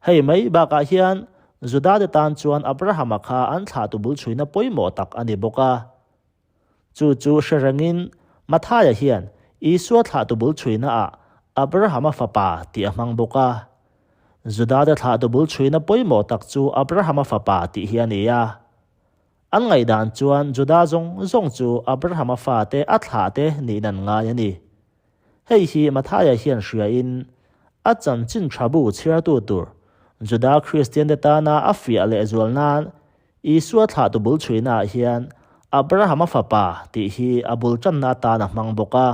Hei mai bakah hian Judate tan chuan Abrahama kha an thlahtu bul chhuina pawimawh tak a ni bawk a. Chu chu hre rengin Mathaia hian Isua thlahtu bul chhuinaah Abrahama fapa tih a hmang bawk a. Judate thlahtu bul chhuina pawimawh tak chu Abrahama fapa tih hi a ni a. An ngaihdan chuan Juda zawng zawng chu Abrahama fate a thlahte niin an ngai a ni. Hei hi Mathaia hian hriain a chanchin tha bu chhiartu tur Juda Kristiante tana a fiah leh zual nan Isua thlahtu bul chhuinaah hian Abrahama fapa tih hi a bul tanna atan a hmang bawk a.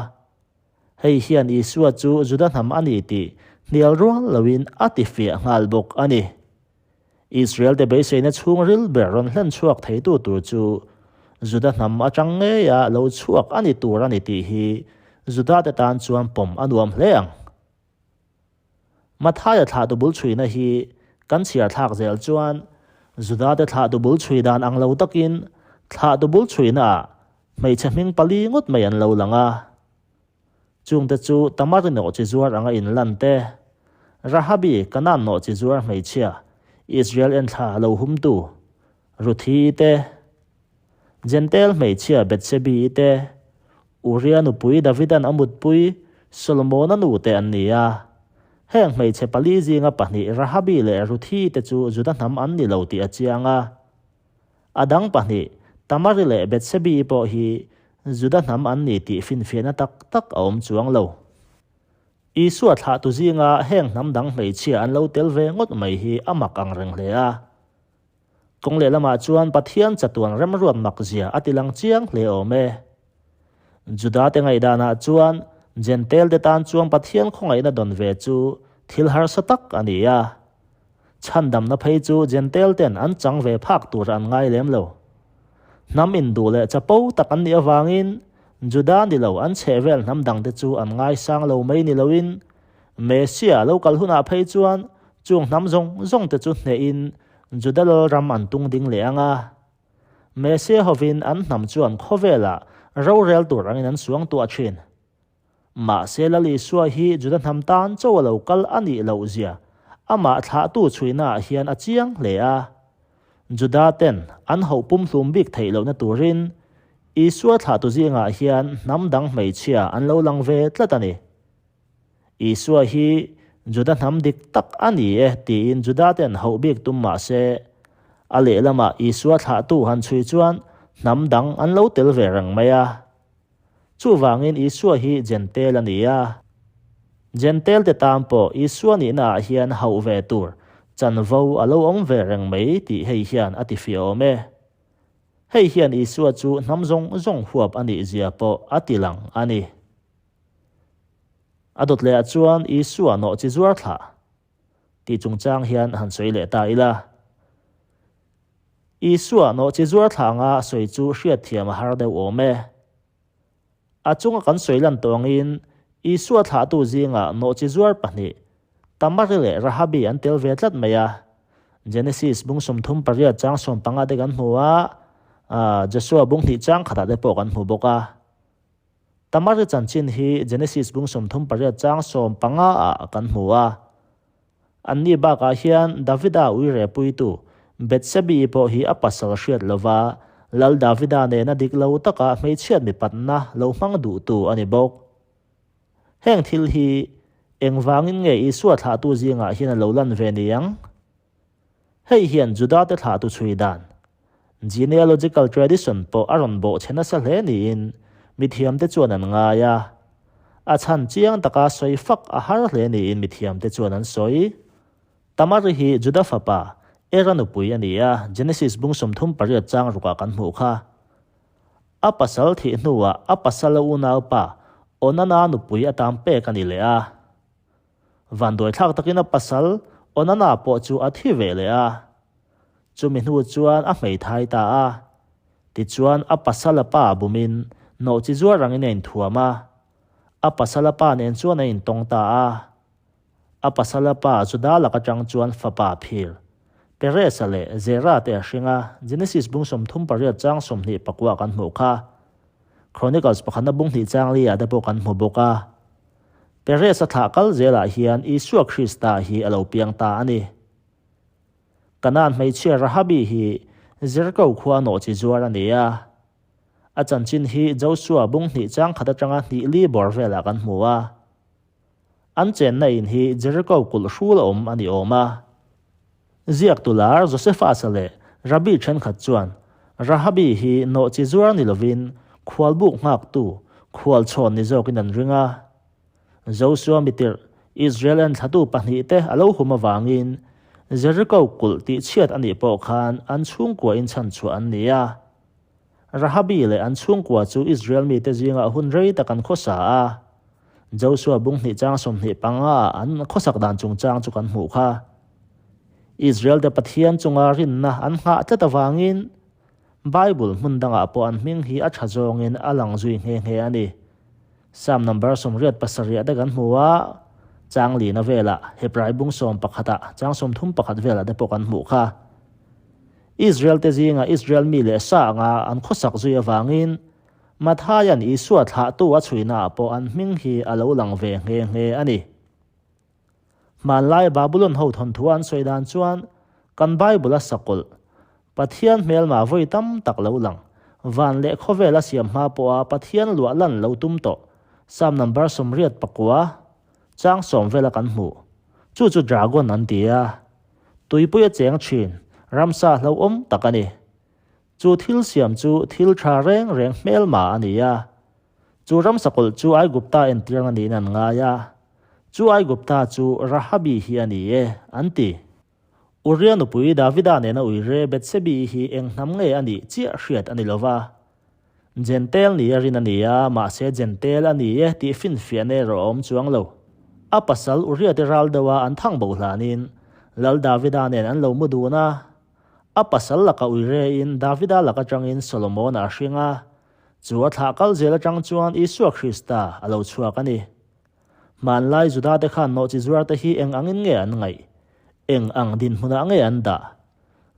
Hei hian Isua chu Juda hnam a ni tih hnial rual loin a tifiah nghal bawk a ni. Israel-te beiseina chhungril ber rawn hlen chhuak theitu tur chu Juda hnam atang ngeia lo chhuak a ni tur a ni tih hi Juda-te tan chuan pawm a nuam hle ang. Mathaia thlahtu bul chhuina hi kan chhiar thlak zel chuan. Judate thlahtu bul chhui dan ang lo takin thlahtu bul chhuinaah hmeichhe hming pali ngawt mai an lo lang a. Chungte chu Tamari nawhchi zuar anga inlan te, Rahabi Kanaan nawhchi zuar hmeichhia Israel enthla lo humtu Ruthi-i te, Jentail hmeichhia Bethsebi-i te, Uria nupui Davidan a mutpui Solomona nu te an ni a. Heng hmeichhe pali zinga pahnih Rahabi leh Ruthi te chu Juda hnam an ni lo tih a chiang a. A dang pahnih Tamari leh Bethsebi-i pawh hi Juda hnam an ni tih finfiahna tak tak a awm chuang lo. Isua thlahtu zinga heng hnam dang hmeichhia an lo tel ve ngawt mai hi a mak ang reng hle a. Kawng lehlamah chuan Pathian chatuan remruat mak zia a tilang chiang hle awm e. Judate ngaihdanah chuan Jentail-te tan chuan Pathian khawngaihna dawn ve chu thil harsa tak a ni a. Chhandamna phei chu Jentail-ten an chang ve phak tur an ngai lem lo. Hnam induh leh chapo tak an nih avangin Juda ni lo an chhehvel hnam dangte chu an ngaisang lo mai ni loin Messia lo kal hunah phei chuan chung hnam zawng zawngte chu hnehin Juda lalram an tung ding leh ang a. Messia hovin an hnam chuan khawvelah rorel tur angin an suang tuah thin. Mahse Lal Isua hi Juda hnam tan chaw a lo kal a nih loh zia amah thlahtu chhuihnaah hian a chiang hle a. Juda ten an hoh pumhlum bik theih lohna turin Isua thlahtu zingah hian hnam dang hmeichhia an lo lang ve tlat a ni. Isua hi Juda hnam dik tak a ni e tiin Judate'n hauh bik tum mah se, a lehlamah Isua thlahtu han chhui chuan hnam dang an lo tel ve reng mai a. Chuvangin Isua hi Jentail a ni a. Jentail-te tan pawh Isua nihnaah hian hauh ve tur chanvo a lo awm ve reng mai tih hei hian a tifiah awm e. Hei hian Isua chu hnam zawng zawng huap a nihzia pawh a tilang a ni. A dawt lehah chuan Isua nawh chi zuar thlah tih chungchang hian han sawi leh ta ila. Isua nawh chi zuar thlah anga sawi chu hriatthiam a har deuh awm e. A chunga kan sawi lan tawh angin Isua thlahtu zingah nawh chi zuar pahnih, Tamari leh Rahabi an tel ve tlat mai a. Genesis bung 38 chang 15 te kan hmu a, Joshua bung hnih chang khatah te pawh kan hmu bawk a. Tamari chanchin hi Genesis bung 38 chang 15 ah kan hmu a. Anni bakah hian Davida uire puitu Bethsebi pawh hi a pasal hriat lova Lal Davida nena dik lo taka hmeichhiat mipatna lo hmang duhtu a ni bawk. Heng thil hi engvangin nge Isua thlahtu zingah hian a lo lan ve niang? Hei hian Judate thlahtu chhui dan, genealogical tradition, pawh a rawn bawh chhe nasa hle niin mithiamte chuan an ngai a. A chhan chiang taka sawi fak a har hle niin mithiamte chuan an sawi. Tamari hi Juda fapa Era nupui a ni a, Genesis bung 38 chang rukah kan hmuh kha. A pasal thih hnuah a pasala unaupa Onana nupui atan pek a ni leh a. Vanduaithlak takin a pasal Onana pawh chu a thi ve leh a. Chumi hnu chuan a hmeithai ta a. Tichuan a pasala pa bumin nawhchi zuar rangin a inthuam a. A pasala pa nen chuan a intawng ta a. A pasala pa Juda lak atang chuan fapa phir, Peresa leh Zera te a hring a, Genesis bung 38 chang 29 kan hmuh kha. Chronicles pakhatna bung hnih chang li ah te pawh kan hmu bawk a. Perez a thlah kal zelah hian Isua Krista hi a lo piang ta a ni. Kanaan hmeichhia Rahabi hi Jeriko khua nawhchi zuar a ni a. A chanchin hi Josua bung hnih chang khat atanga hnih li bawr velah kan hmu a. An chenna in hi Jeriko kulh hrul a awm a ni awm a. Ziaktu lar Josephus-a leh Rabbi thenkhat chuan Rahabi hi nawhchi zuar ni lovin khualbuk nghaktu, khualchhawn ni zawkin an ring a. Josua mitirh Israel enthlatu pahnihte a lo hum avangin Jeriko kulh tihchhiat a nih pawh khan an chhungkua in chhanchhuah an ni a. Rahabi leh an chhungkua chu Israel mite zingah hun rei tak an khawsa a. Josua bung hnih chang 25 ah an khawsak dan chungchang chu kan hmuh kha. Israel te Pathian chunga rinna an nghah tlat avangin Bible hmun dangah pawh an hming hi a tha zawngin a lang zui nghe nghe a ni. Psalm number 87 ah te kan hmu a, chang lina velah, Hebrai bung 11 ah, chang 31 velah te pawh kan hmuh kha. Israel-te zinga Israel mi leh sa anga an khawsak zui avangin Matthaia'n Isua thlahtu a chhuinaah pawh an hming hi a lo lang ve nghe nghe a ni. Hmanlai Babulon ho thawnthu an sawi dan chuan kan Bible a sakawlh, Pathian hmelma vawi tam tak lo lang, van leh khawvel a siam hma pawha Pathian luah lan lo tum tawh, Psalm number 89, chang sawm vela kan hmuh. Chu chu dragon an ti a. Tuipui a cheng thin, ramsa hlauhawm tak a ni. Chu thil siam chu thil tha reng reng hmelma a ni a. Chu ramsa kawlh chu Aigupta entirna niin an ngai a. Chu Aigupta chu Rahabi hi a ni e, an ti. Uria nupui Davida nena uire Bethsebi hi eng hnam nge a nih chiah hriat a ni lo va. Jentail ni a rin a ni a, mahse Jentail a ni e tih finfiahna erawh a awm chuang lo. A pasal Uria te ral deuha an thang bo hlanin Lal Davida nen an lo mu dun a. A pasal laka uirein Davida lak atangin Solomona a hring a, chu a thlah kal zel atang chuan Isua Krista a lo chhuak a ni. Hmanlai Judate khan nawhchi zuarte hi eng angin nge an ngaih? Eng ang dinhmunah nge an dah?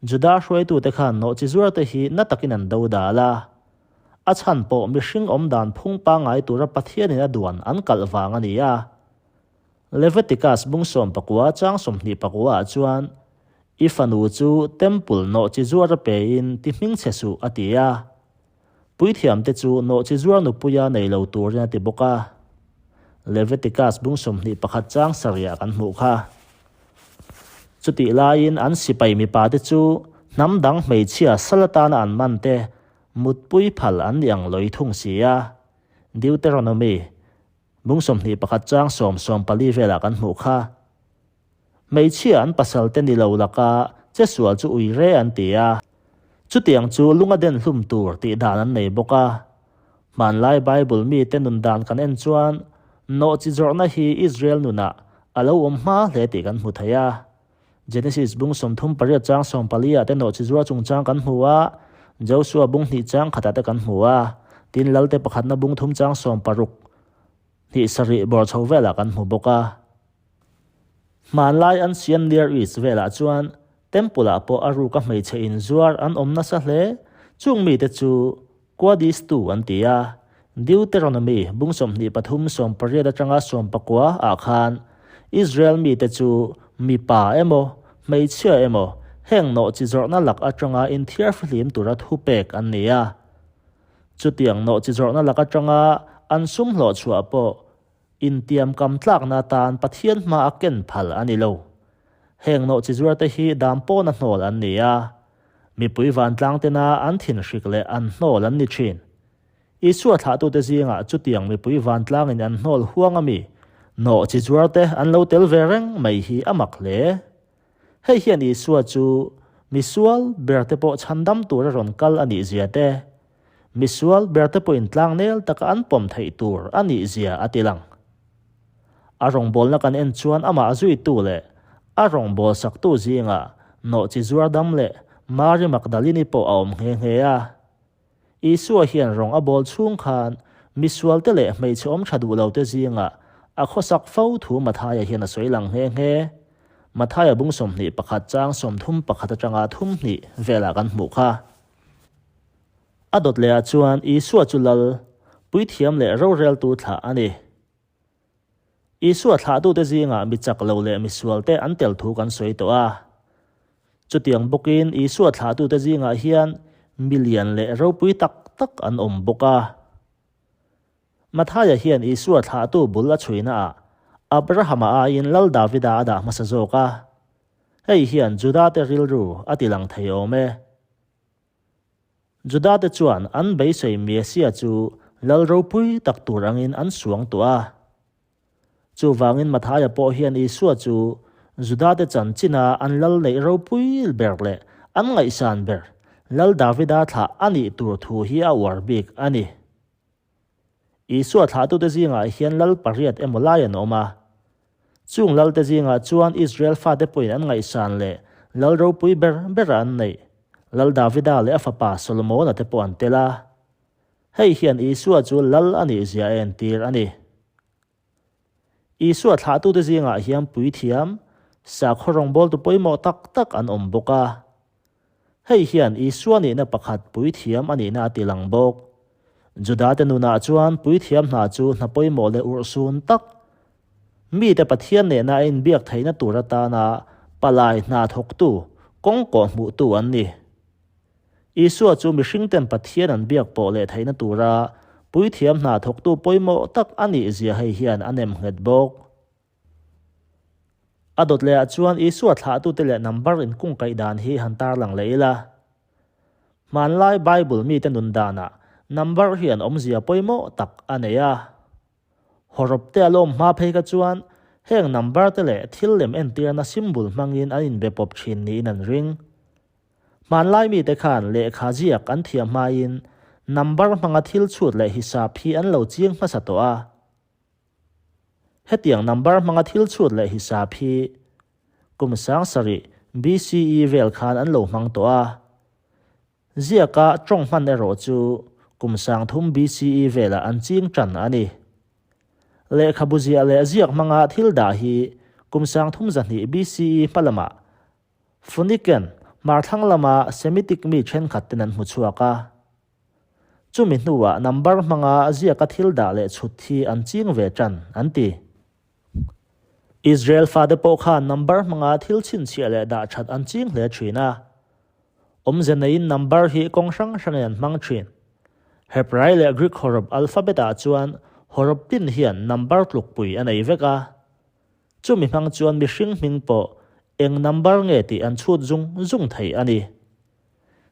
Juda hruaitute khan nawhchi zuarte hi na takin an do dal a. A chhan pawh mihring awm dan phung pangngai tura Pathianin a duan an kalh vang a ni a. Leviticus bung 19 chang 24 ah chuan, I fanu chu temple nawhchi zuar a pein ti hmingchhe suh a ti a. Puithiamte chu nawhchi zuar nupuia nei lo turin a ti bawk a. Leviticus bung 21 chang sarih kan hmuh kha. Chutih laiin an sipai mipate chu hnam dang hmeichhia sal atana an man te mutpui phal an ni ang lawi thung si a. Deuteronomy bung 21 chang sawm 14 velah kan hmuh kha. Hmeichhia an pasal te ni lo laka che sual chu ui re an ti a. Chutiang chu lunga den hlum tur tih dan an nei bawk a. Hmanlai Bible mite nun dan kan en chuan nawhchi zawrhna hi Israel nunah a lo awm hma hle tih kan hmu thei a. Genesis bung 38 chang 14 ah te nawhchi zuar chungchang kan hmu a, Joshua bung hnih chang khatah te kan hmu a, tin Lalte pakhatna bung thum chang 16 hnih sarih bawr chho velah kan hmu bawk a. Hmanlai an siam Near East velah chuan Temple ah pawh a ruka hmeichhe inzuar an awm nasa hle. Chung mite chu Quadistu an ti a. Deuteronomy bung 23 18 atanga 19 ah khan Israel mite chu mipa emaw hmeichhia emaw heng nawhchi zawrhna lak atanga inthiarfihlim tura thupek an ni a. Chutiang nawhchi zawrhna lak atanga an sum hlawhchhuah pawh Intiam kam tlakna atan Pathian hma a ken phal a ni lo. Heng nawhchi zuarte hi dam pawna hnawl an ni a, mipui vantlang tena an thinhrik leh an hnawl an ni thin. Isua thlahtute zingah chutiang mipui vantlangin an hnawl huang ami nawhchi zuarte an lo tel ve reng mai hi a mak hle. Hei hian Isua chu misual berte pawh chhandam tura rawn kal a nih zia te, misual berte pawhin tlangnel taka an pawm theih tur a nih zia a ti lang. A rawngbawlna kan en chuan amah zuitu leh a rawngbâwl saktu zingah nawhchi zuar dam leh Mari Magdalini pawh a awm nghe nghe a. Isua hian rawng a bawl chhung khan misualte leh hmeichhe awm tha duh lote zingah a khawsak fo thu Mathaia hian a sawi lang nghe nghe. Mathaia bung 21 chang 31 atanga 32 velah kan hmuh kha. A dawt lehah chuan Isua chu Lal, Puithiam leh Roreltu thlah a ni. Isua thlahtute zingah mi chak lo leh mi sualte an tel thu kan sawi tawh a. Chutiang bawkin Isua thlahtute zingah hian mi lian leh ropui tak tak an awm bawk a. Mathaia hian Isua thlahtu bul a chhuinaah Abrahama aiin Lal Davida a dah hmasa zawk a. Hei hian Judate rilru a tilang thei awm e. Judate chuan an beisei Mesia chu lal ropui tak tur angin an suang tawh a. Chuvangin Mathaia pawh hian Isua chu Judate chanchina an lal neih ropui ber leh an ngaihsan ber Lal Davida thlah a nih tur thu hi a uar bik a ni. Isua thlahtute zingah hian lal pariat emaw lai an awm a. Chung lalte zingah chuan Israel fate pawhin an ngaihsan leh lal ropui ber bera an neih, Lal Davida leh a fapa Solomona te pawh an tel a. Hei hian Isua chu lal a nih zia a entir a ni. Isua thlahtute zingah hian puithiam, sakhaw rawngbawltu pawimawh tak tak an awm bawk a. Hei hian Isua nihna pakhat puithiam a nihna a tilang bawk. Judate nunah chuan puithiam hna chu hna pawimawh leh urhsun tak, mite Pathian nena a inbiak theihna tur atana palai hna thawktu, kawng kawh hmuhtu an ni. Isua chu mihringten Pathian an biak pawh leh theihna tura puithiam hna thawktu pawimawh tak a nih zia hei hian a nemnghet bawk. A dawt lehah chuan Isua thlahtute leh number inkungkaih dan hi han tarlang leh ila. Hmanlai Bible mite nun danah number hian awmzia pawimawh tak a nei a. Hawrawpte a lawm hma phei kha chuan heng number te leh thil lem entirna symbol hmangin an inbe pawp thin niin an ring. Hmanlai mite khan lehkha ziak an thiam hmain number hmanga thil chhut leh hisap hi an lo chiang hmasa tawh a. Hetiang number hmanga thil chhut leh hisap hi kum 7000 BCE vel khan an lo hmang tawh a. Ziaka tawng hman erawh chu kum 3000 BCE velah an ching tan a ni. Lehkhabu ziah leh ziak hmanga thil dah hi kum 3200 BCE hma lamah Phoenician hmarthlang lama Semitic mi thenkhat ten an hmu chhuak a. Chumi hnuah number hmanga ziaka thil dah leh chhut hi an ching ve tan, an ti. Israel fate pawh khan number hmanga thil chhinchhiah leh dah that an ching hle thin a. Awmze neiin number hi kawng hrang hrangin an hmang thin. Hebrai leh Greek hawrawp alphabet-ah chuan hawrawp tin hian number tlukpui a nei vek a. Chumi hmang chuan mihring hming pawh eng number nge tih an chhut zung zung thei a ni.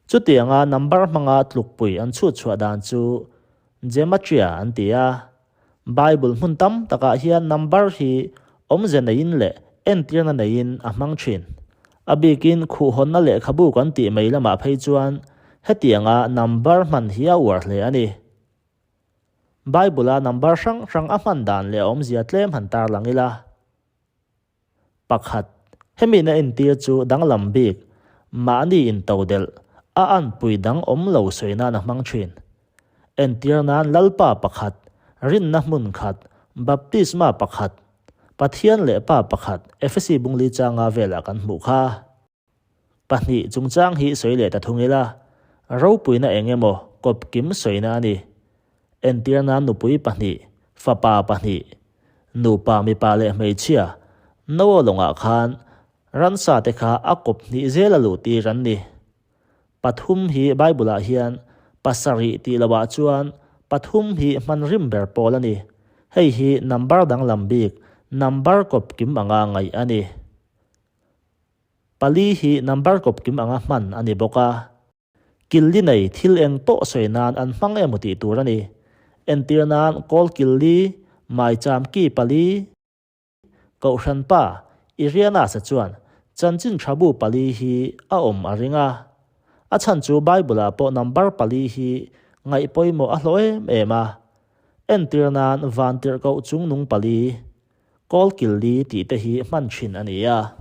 Chutianga number hmanga tlukpui an chhut chhuah dan chu Gematria an ti a. Bible hmun tam takah hian number hi awmze neiin leh entirna neiin a hmang thin. A bikin khuhhawnna lehkhabu kan tih mai lamah phei chuan hetianga number hman hi a uar hle a ni. Bible-a number hrang hrang a hman dan leh a awmzia tlem han tarlang ila. Pakhat, hemi na entir chu danglam bik, mahni intodelh, a anpui dang awm lo sawi nan a hmang thin. Entir nan Lalpa pakhat, rinna hmun khat, baptisma pakhat, Pathian leh Pa pakhat, Efesi bungli changa velah kan hmuh kha. 2 chungchang hi sawi leh ta thung ila, ropuina eng emaw kawp kim sawina a ni. Entir nan nupui pahnih, fapa pahnih, nupa mipa leh hmeichhia, Noah lawngah khan ransa te kha a kawp hnih zel a luh tir an ni. 3 hi Bible-ah hian pasarih tih lohah chuan pathum hi hman rim ber pawl a ni. Hei hi number danglam bik, number kawp kim anga ngaih a ni. 4 hi number kawp kim anga hman a ni bawk a. Killi nei thil eng pawh sawi nan an hmang emaw tih tur a ni. Entir nan kawl killi, maicham ki pali, Kohhran pa Irianasa chuan chanchin tha bu pali hi a awm a ring a. A chhan chu Bible-ah pawh number pali hi ngaih pawimawh a hlawh em em a. Entir nan vantirhkoh chungnung pali, Kawl killi tih te hi hman thin a ni a.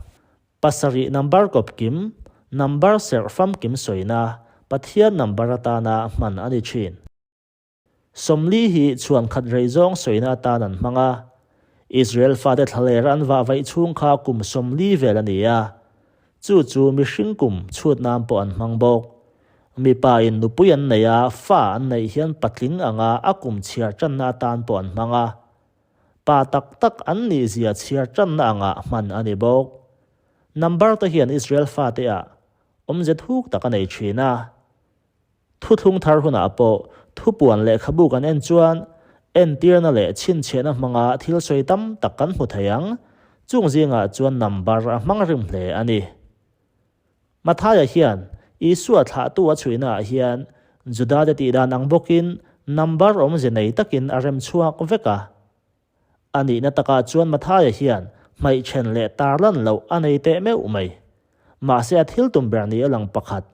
7 number kawp kim, number serh famkim sawina, Pathian number atana hman a ni thin. 40 hi chhuan khat rei zawng sawina atan an hmang a. Israel fate thlaler an vah vaih chhung kha kum 40 vel a ni a. Chu chu mihring kum chhut nan pawh an hmang bawk. Mipa in nupui an nei a, fa an neih hian patling anga a kum chhiar tanna atan pawh an hmang a. Pa tak tak an nih zia chhiar tanna angah hman a ni bawk. Number te hian Israel fate ah awmze thuk tak a nei thin a. Thuthlung thar hunah pawh thupuan lehkhabu kan en chuan entirna leh chhinchhiahna hmanga thil sawi tam tak kan hmu thei ang, chung zingah chuan number a hmang rim hle a ni. Mathaia hian Isua thlahtu a chhuihnaah hian Judate tihdan ang bawkin number awmze nei takin a rem chhuak vek a. A nihna takah chuan Mathaia hian hmaihthen leh tarlan loh a nei teh meuh mai. Mahse a thil tum ber ni a lang pakhat,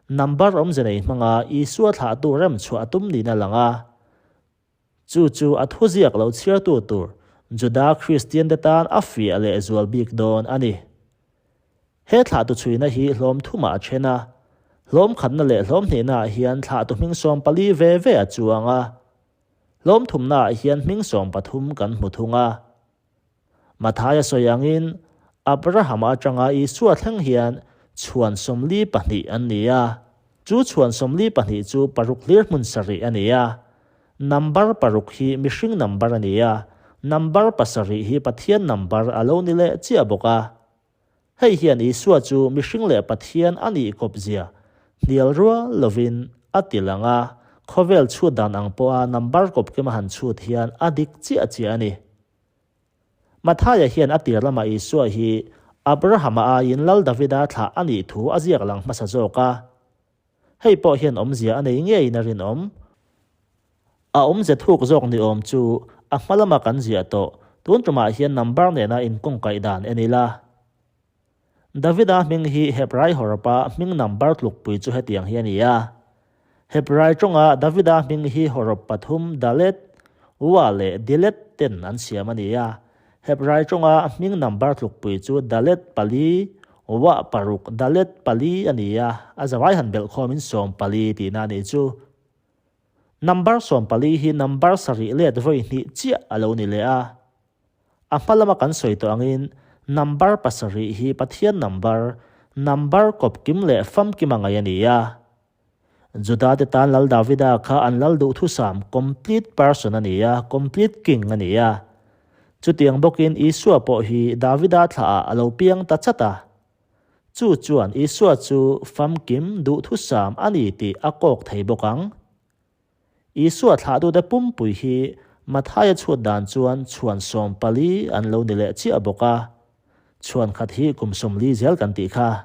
number awmze nei hmanga Isua thlahtu rem chhuah a tum niin a lang a. Chu chu a thuziak lo chhiartu tur Juda Kristiante tan a fiah leh zual bik dawn a ni. He thlahtu chhuina hi hlawm thumah a then a, hlawm khatna leh hlawm hnihnaah hian thlahtu hming 14 ve ve a chuang a, hlawm thumnaah hian hming 13 kan hmu thung a. Mathaia sawi angin, Abrahama atanga Isua thleng hian. chhuan 42 an ni a. Chu chhuan 42 chu paruk hlir hmun sarih a ni a. Number paruk hi mihring number a ni a, number pasarih hi Pathian number a lo ni leh chiah bawk a. Hei hian Isua chu mihring leh Pathian a nih kawpzia hnial rual lovin a ti lang a, khawvel chhut dan ang pawha number kawp kima han chhut hian a dik chiah chiah a ni. Mathaia hian a tir lamah Isua hi Abrahama aiin Lal Davida thlah a nih thu a ziak lang hmasa zawk a. Hei pawh hian awmzia a nei ngeiin a rinawm. A awmze thuk zawk ni awm chu a hma lama kan ziah tawh, tun tumah hian number nena inkawngkaih dan en ila. Davida hming hi Hebrai hawrawpa hming number tlukpui chu hetiang hi a ni a. Hebrai tawnga Davida hming hi hawrawp pathum Dalet, Wa leh Dilet ten an siam a ni a. Hebrai tawnga hming number tlukpui chu Dalet pali, Wah paruk, Dalet pali a ni a, a zavai han belh khawmin 14 tihna a nih chu. Number 14 hi number sarih let vawi hnih chiah a lo ni leh a. A hma lama kan sawi tawh angin number pasarih hi Pathian number, number kawpkim leh famkim a ngaih a ni a. Juda te tan Lal Davida kha an lal duhthusam complete person a ni a, complete king a ni a. Chutiang bawkin Isua pawh hi Davida thlaah a lo piang ta chat a. Chu chuan Isua chu famkim duhthusam a ni tih a kawk thei bawk ang. Isua thlahtute pumpui hi Mathaia chhut dan chuan chhuan 14 an lo ni leh chiah bawk a, chhuan khat hi kum 40 zel kan tih kha.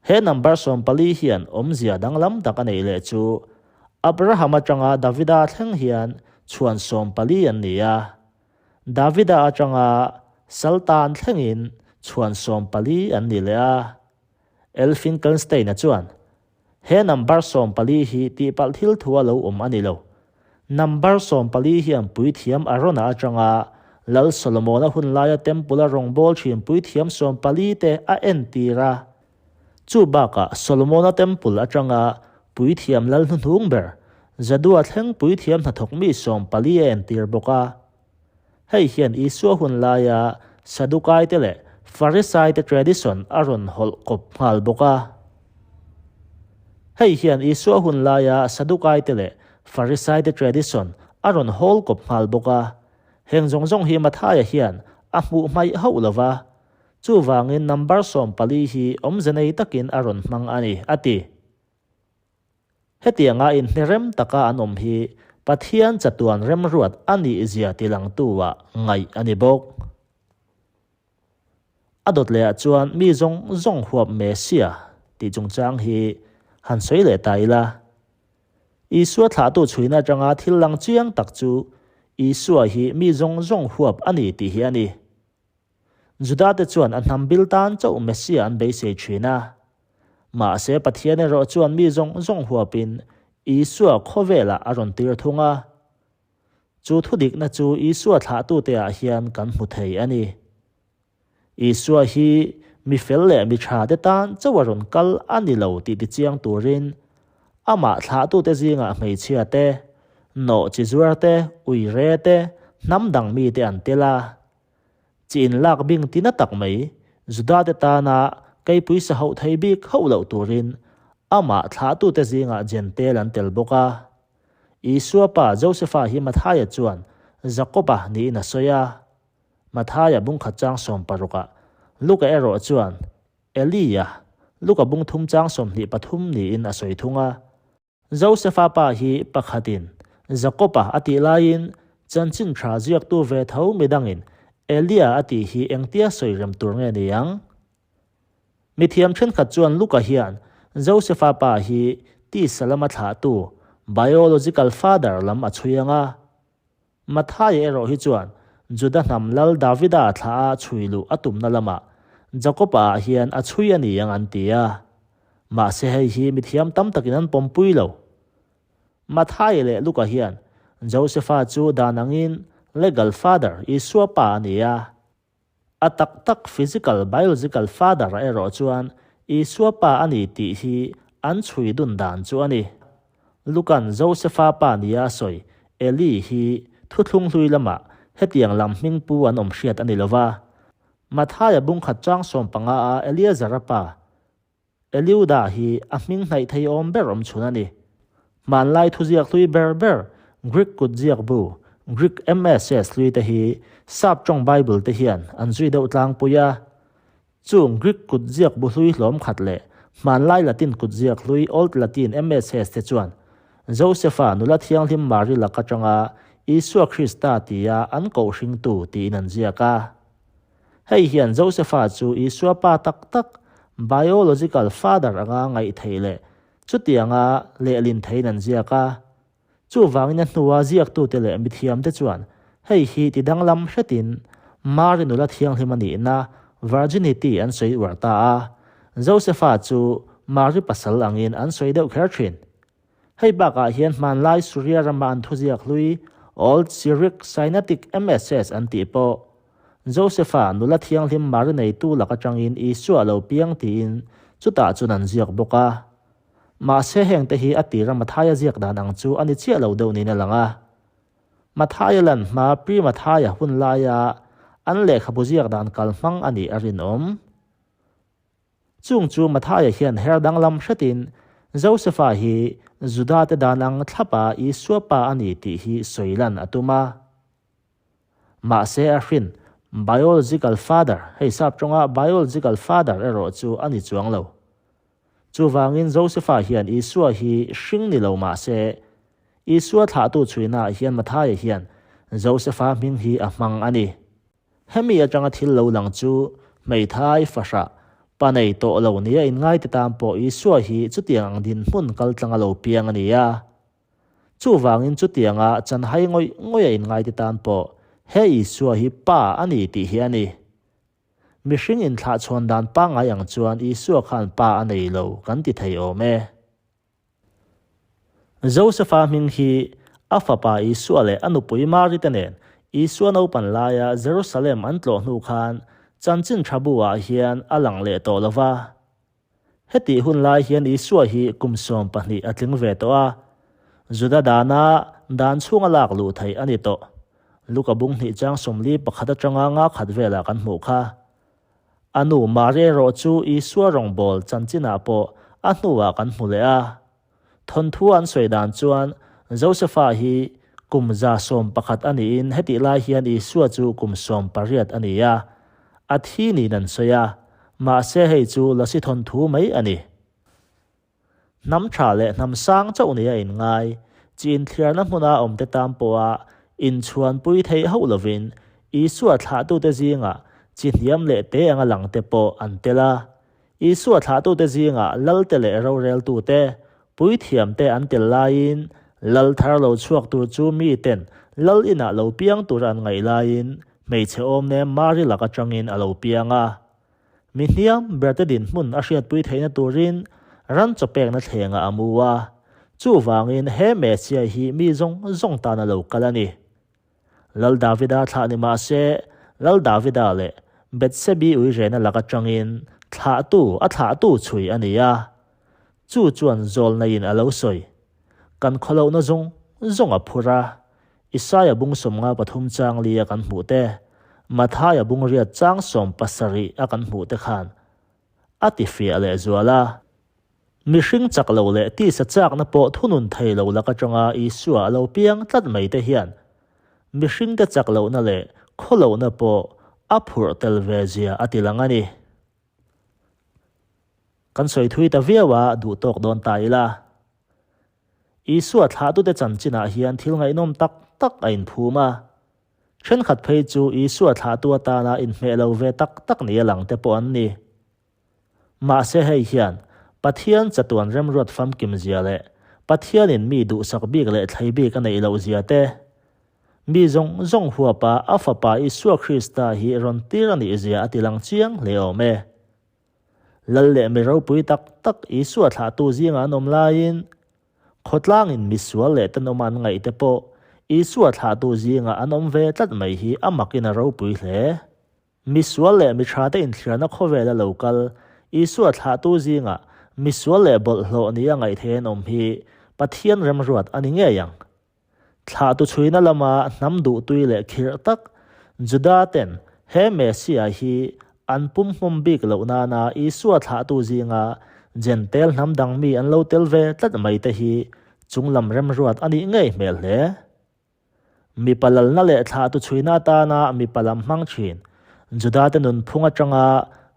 He number 14 hian awmzia danglam tak a neih leh chu Abraham atanga Davida thleng hian chhuan 14 an ni a, Davida atanga Saltan thlengin chhuan 14 an ni leh a. L. Finkelstein-a chuan, He number 14 hi tihpalh thil thu a lo awm a ni lo. Number 14 hian puithiam Arona atanga Lal Solomona hun laia temple-a rawngbâwl thin puithiam 14 te a entir a. Chu bakah Solomona temple atanga puithiam lal hnuhnung ber Jadua thleng puithiam hnathawk mi 14 a entir bawk a. Hei hian Isua hun laia Sadukaite leh Farisaite tradition a rawn hawlh kawp nghal bawk a. Hei hian Isua hun laia Sadukaite leh Farisaite tradition a rawn hawl kawp nghal bawk a. Heng zawng zawng hi Mathaia hian a hmuh hmaih hauh lo va, chuvangin number 14 hi awmze nei takin a rawn hmang a ni, a ti. Hetianga inhnerem taka an awm hi Pathian chatuan remruat a nih zia tilangtu-ah ngaih a ni bawk. A dawt lehah chuan mi zawng zawng huap Messia tih chungchang hi han sawi leh ta ila. Isua thlahtu chhuina atanga thil lang chiang tak chu Isua hi mi zawng zawng huap a ni tih hi a ni. Juda te chuan a hnam bil tan chauh Messia an beisei thin a. Mahse Pathian erawh chuan mi zawng zawng huapin Isua khawvelah a rawn tir thung a. Chu thudikna chu Isua thlahtute ah hian kan hmu thei a ni. Isua hi mi fel leh mi tha te tan chauh a rawn kal a ni lo tih tichiang turin amah thlahtute zingah hmeichhia te, nawh chi zuar te, uire te, hnam dang mite an tel a. Chi inlak bing ti na tak mai, Judate tana keipui sa hauh thei bik hauh loh turin amah thlahtute zingah Jentail an tel bawk a. Isua pa Josefa hi Mathaia chuan Jakoba niin a sawi a. Mathaia bungkhat chang 16-ah Luka erawh chuan Elia, Luka bung thum chang 23 niin a sawi thung a. Josefa pa hi pakhatin Jakoba a tih laiin chanchin tha ziaktu ve tho midangin Elia a tih hi engtia sawi rem tur nge ni ang? Mithiam thenkhat chuan Luka hian Josefa pa hi tisa lama thlahtu, biological father, lam a chhui ang a. Mathaia erawh hi chuan Juda hnam lal Davida thlah a chhui luh a tumna lamah Jakoba ah hian a chhui a ni ang an ti a. Mahse hei hi mithiam tam takin an pawmpui lo. Mathaia leh Luka hian Josefa chu dan angin legal father, Isua pa a ni a. A tak tak physical, biological father erawh chuan Isua pa a ni tih hi an chhui dun dan chu a ni. Lukan Josefa pa nia a sawi Eli hi thuthlung hlui lamah hetiang lam hming pu an awm hriat a ni lova. Mathaia bungkhat chang 15 a Eleazara pa. Eliuda hi a hming hnaih thei awm ber awm chhun a ni. Hmanlai thuziak hlui ber ber Greek kutziak bu, Greek MSS hlui te hi Sap tawng Bible te hian an zui deuh tlangpui a. Chung Greek kutziak bu hlui hlawm khat leh hmanlai Latin kutziak hlui Old Latin MSS te chuan Josefa nula thianghlim Mari lak atanga Isua Krista tia an koh hringtu tiin an ziak a. Hei hian Josefa chu Isua pa tak tak, biological father, anga ngaih theih leh chutianga lehlin theiin an ziak a. Chuvangin a hnua ziaktute leh mithiamte chuan hei hi ti danglam hretin Mari nula thianghlim a nihna, virginity, an sawi uar ta a. Josefa chu Mari pasal angin an sawi deuh kher thin. Hei bakah hian hmanlai Suria rama an thuziak hlui Old Syriac Sinaitic MSS an tih pawh Josefa nula thianghlim Mari neitu lak atangin Isua a lo piang tiin chutah chuan an ziak bawk a. Mahse hengte hi a tira Mathaia ziak dan ang chu a ni chiah lo deuh niin a lang a. Mathaia lan hma Pre-Mathaia hun laia an lehkhabu ziak dan kalhmang a nih a rinawm. Chung chu Mathaia hian her danglam hretin Josefa hi Juda te dan ang thlapa Isua pa a ni tih hi sawi lan a tum a. Mahse a hrin, biological father, hei sap tawnga biological father erawh chu a ni chuang lo. Chuvangin Josefa hian Isua hi hring ni lo mahse Isua thlahtu chhuinaah hian Mathaia hian Josefa hming hi a hmang a ni. Hemi atanga thil lo lang chu hmeithai fahrah pa nei tawh lo nia inngaite tan pawh Isua hi chutiang ang dinhmun kaltlang a lo piang a ni a. Chuvangin chutianga chanhai ngawih ngawih a inngaite tan pawh he Isua hi pa a ni tih hi a ni. Mihring inthlahchhawn dan pangngai ang chuan Isua khan pa a nei lo kan ti thei awm e. Josefa hming hi a fapa Isua leh a nupui Mari te nen Isua naupan laia Jerusalem an tlawh hnu khan chanchin tha bu-ah hian a lang leh tawh lo va. Hetih hun lai hian Isua hi kum 12 a tling ve tawh a, Juda dana dan chhunga lak luh theih a ni tawh. Luka bung hnih chang 41 atanga nga khat velah kan hmuh kha. A nu Mari erawh chu Isua rawngbâwl chanchinah pawh a hnuah kan hmu leh a. Thawnthu an sawi dan chuan Josefa hi kum 11 a niin hetih lai hian Isua chu kum 18 a ni a. A thi niin an sawi a, mahse hei chu lasi thawnthu mai a ni. Hnam tha leh hnam sang chauh nia inngai, chi inthliarna hmuna awmte tan pawha inchhuanpui theih hauh lovin Isua thlahtute zingah chi hniam leh te anga langte pawh an tel a. Isua thlahtute zingah lalte leh roreltute, puithiamte an tel laiin lal thar lo chhuak tur chu miten lal inah lo piang tur an ngaih laiin hmeichhe awmnem Mari lak atangin a lo piang a. Mi hniam berte dinhmun a hriatpui theihna turin ran chaw pekna thlengah a mu a, chuvangin he Messiah hi mi zawng zawng tan a lo kal a ni. Lal Davida thlah ni mah se, Lal Davida leh Bethsebi uirena lak atangin thlahtu a thlahtu chhui a ni a, chu chuan zawlnaiin a lo sawi. Kan khawlohna zawng zawng a phur a, Isaia bung 53 chang li a kan hmuh te, Mathaia bung riat chang 70 a kan hmuh te khan a ti fiah leh zual a. Mihring chak lo leh tisa chakna pawh thunun thei lo lak atanga Isua a lo piang tlat mai te hian mihringte chak lohna leh khawlohna pawh a phurh tel ve zia a ti lang a ni. Kan sawi thui ta viau a, duh tawk dawn ta ila. Isua thlahtute chanchinah hian thil ngaihnawm tak tak a inphum a. Thenkhat phei chu Isua thlahtu atana inhmeh lo ve tak tak nia lang te pawh an ni. Mahse hei hian Pathian chatuan remruat famkim zia leh Pathianin mi duhsak bik leh thlei bik a neih loh zia te, mi zawng zawng huapa a Fapa Isua Krista hi rawn tir a nih zia a tilang chiang hle awm e. Lal leh mi ropui tak tak Isua thlahtu zingah an awm laiin, khawtlangin mi sual leh tenawma an ngaih te pawh Isua thlahtu zingah an awm ve tlat mai hi a makin a ropui hle. Mi sual leh mi thate inthliarna khawvela lo kal Isua thlahtu zingah mi sual leh bawlhhlawh nia ngaih theih an awm hi Pathian remruat a ni ngei ang. Thlahtu chhuina lama hnam duhtui leh khirh tak Juda ten he Messiah hi an pumhmawm bik loh nana Isua thlahtu zinga Jentail hnam dang mi an lo tel ve tlat mai te hi chunglam remruat a nih ngei hmel hle. Mipa lalna leh thlahtu chhuina atana mipa lam hmang thin Judate nunphung atanga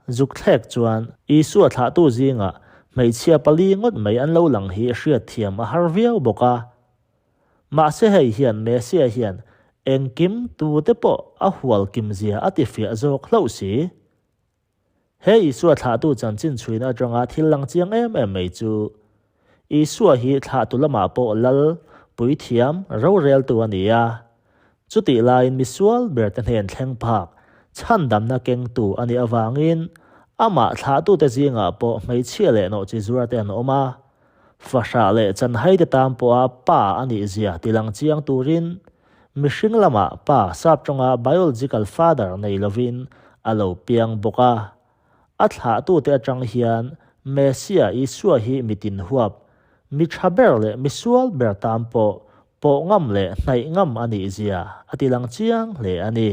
zuk thlek chuan Isua thlahtu zingah hmeichhia pali ngawt mai an lo lang hi hriatthiam a har viau bawk a. Mahse hei hian Messiah hian engkim tute pawh a hual kimzia a tifiah zawk hlauh si. He Isua thlahtu chanchin chhuina atanga thil lang chiang em em mai chu, Isua hi thlahtu lamah pawh lal, puithiam, roreltu a ni a. Chutih laiin misual berte hnen thleng phak, chhandamna kengtu a nih avangin amah thlahtute zingah pawh hmeichhia leh nawhchi zuarte an awm a. Fahrah leh chanhaite tan pawha pa a nih zia tilang chiang turin Mihring lamah pa sap tawnga biological father nei lovin a lo piang bawk a. A thlahtute atang hian Messiah Isua hi mitin huap, mi tha ber leh mi sual ber tan pawh pawh ngam leh hnaih ngam a nih zia a ti lang chiang hle a ni.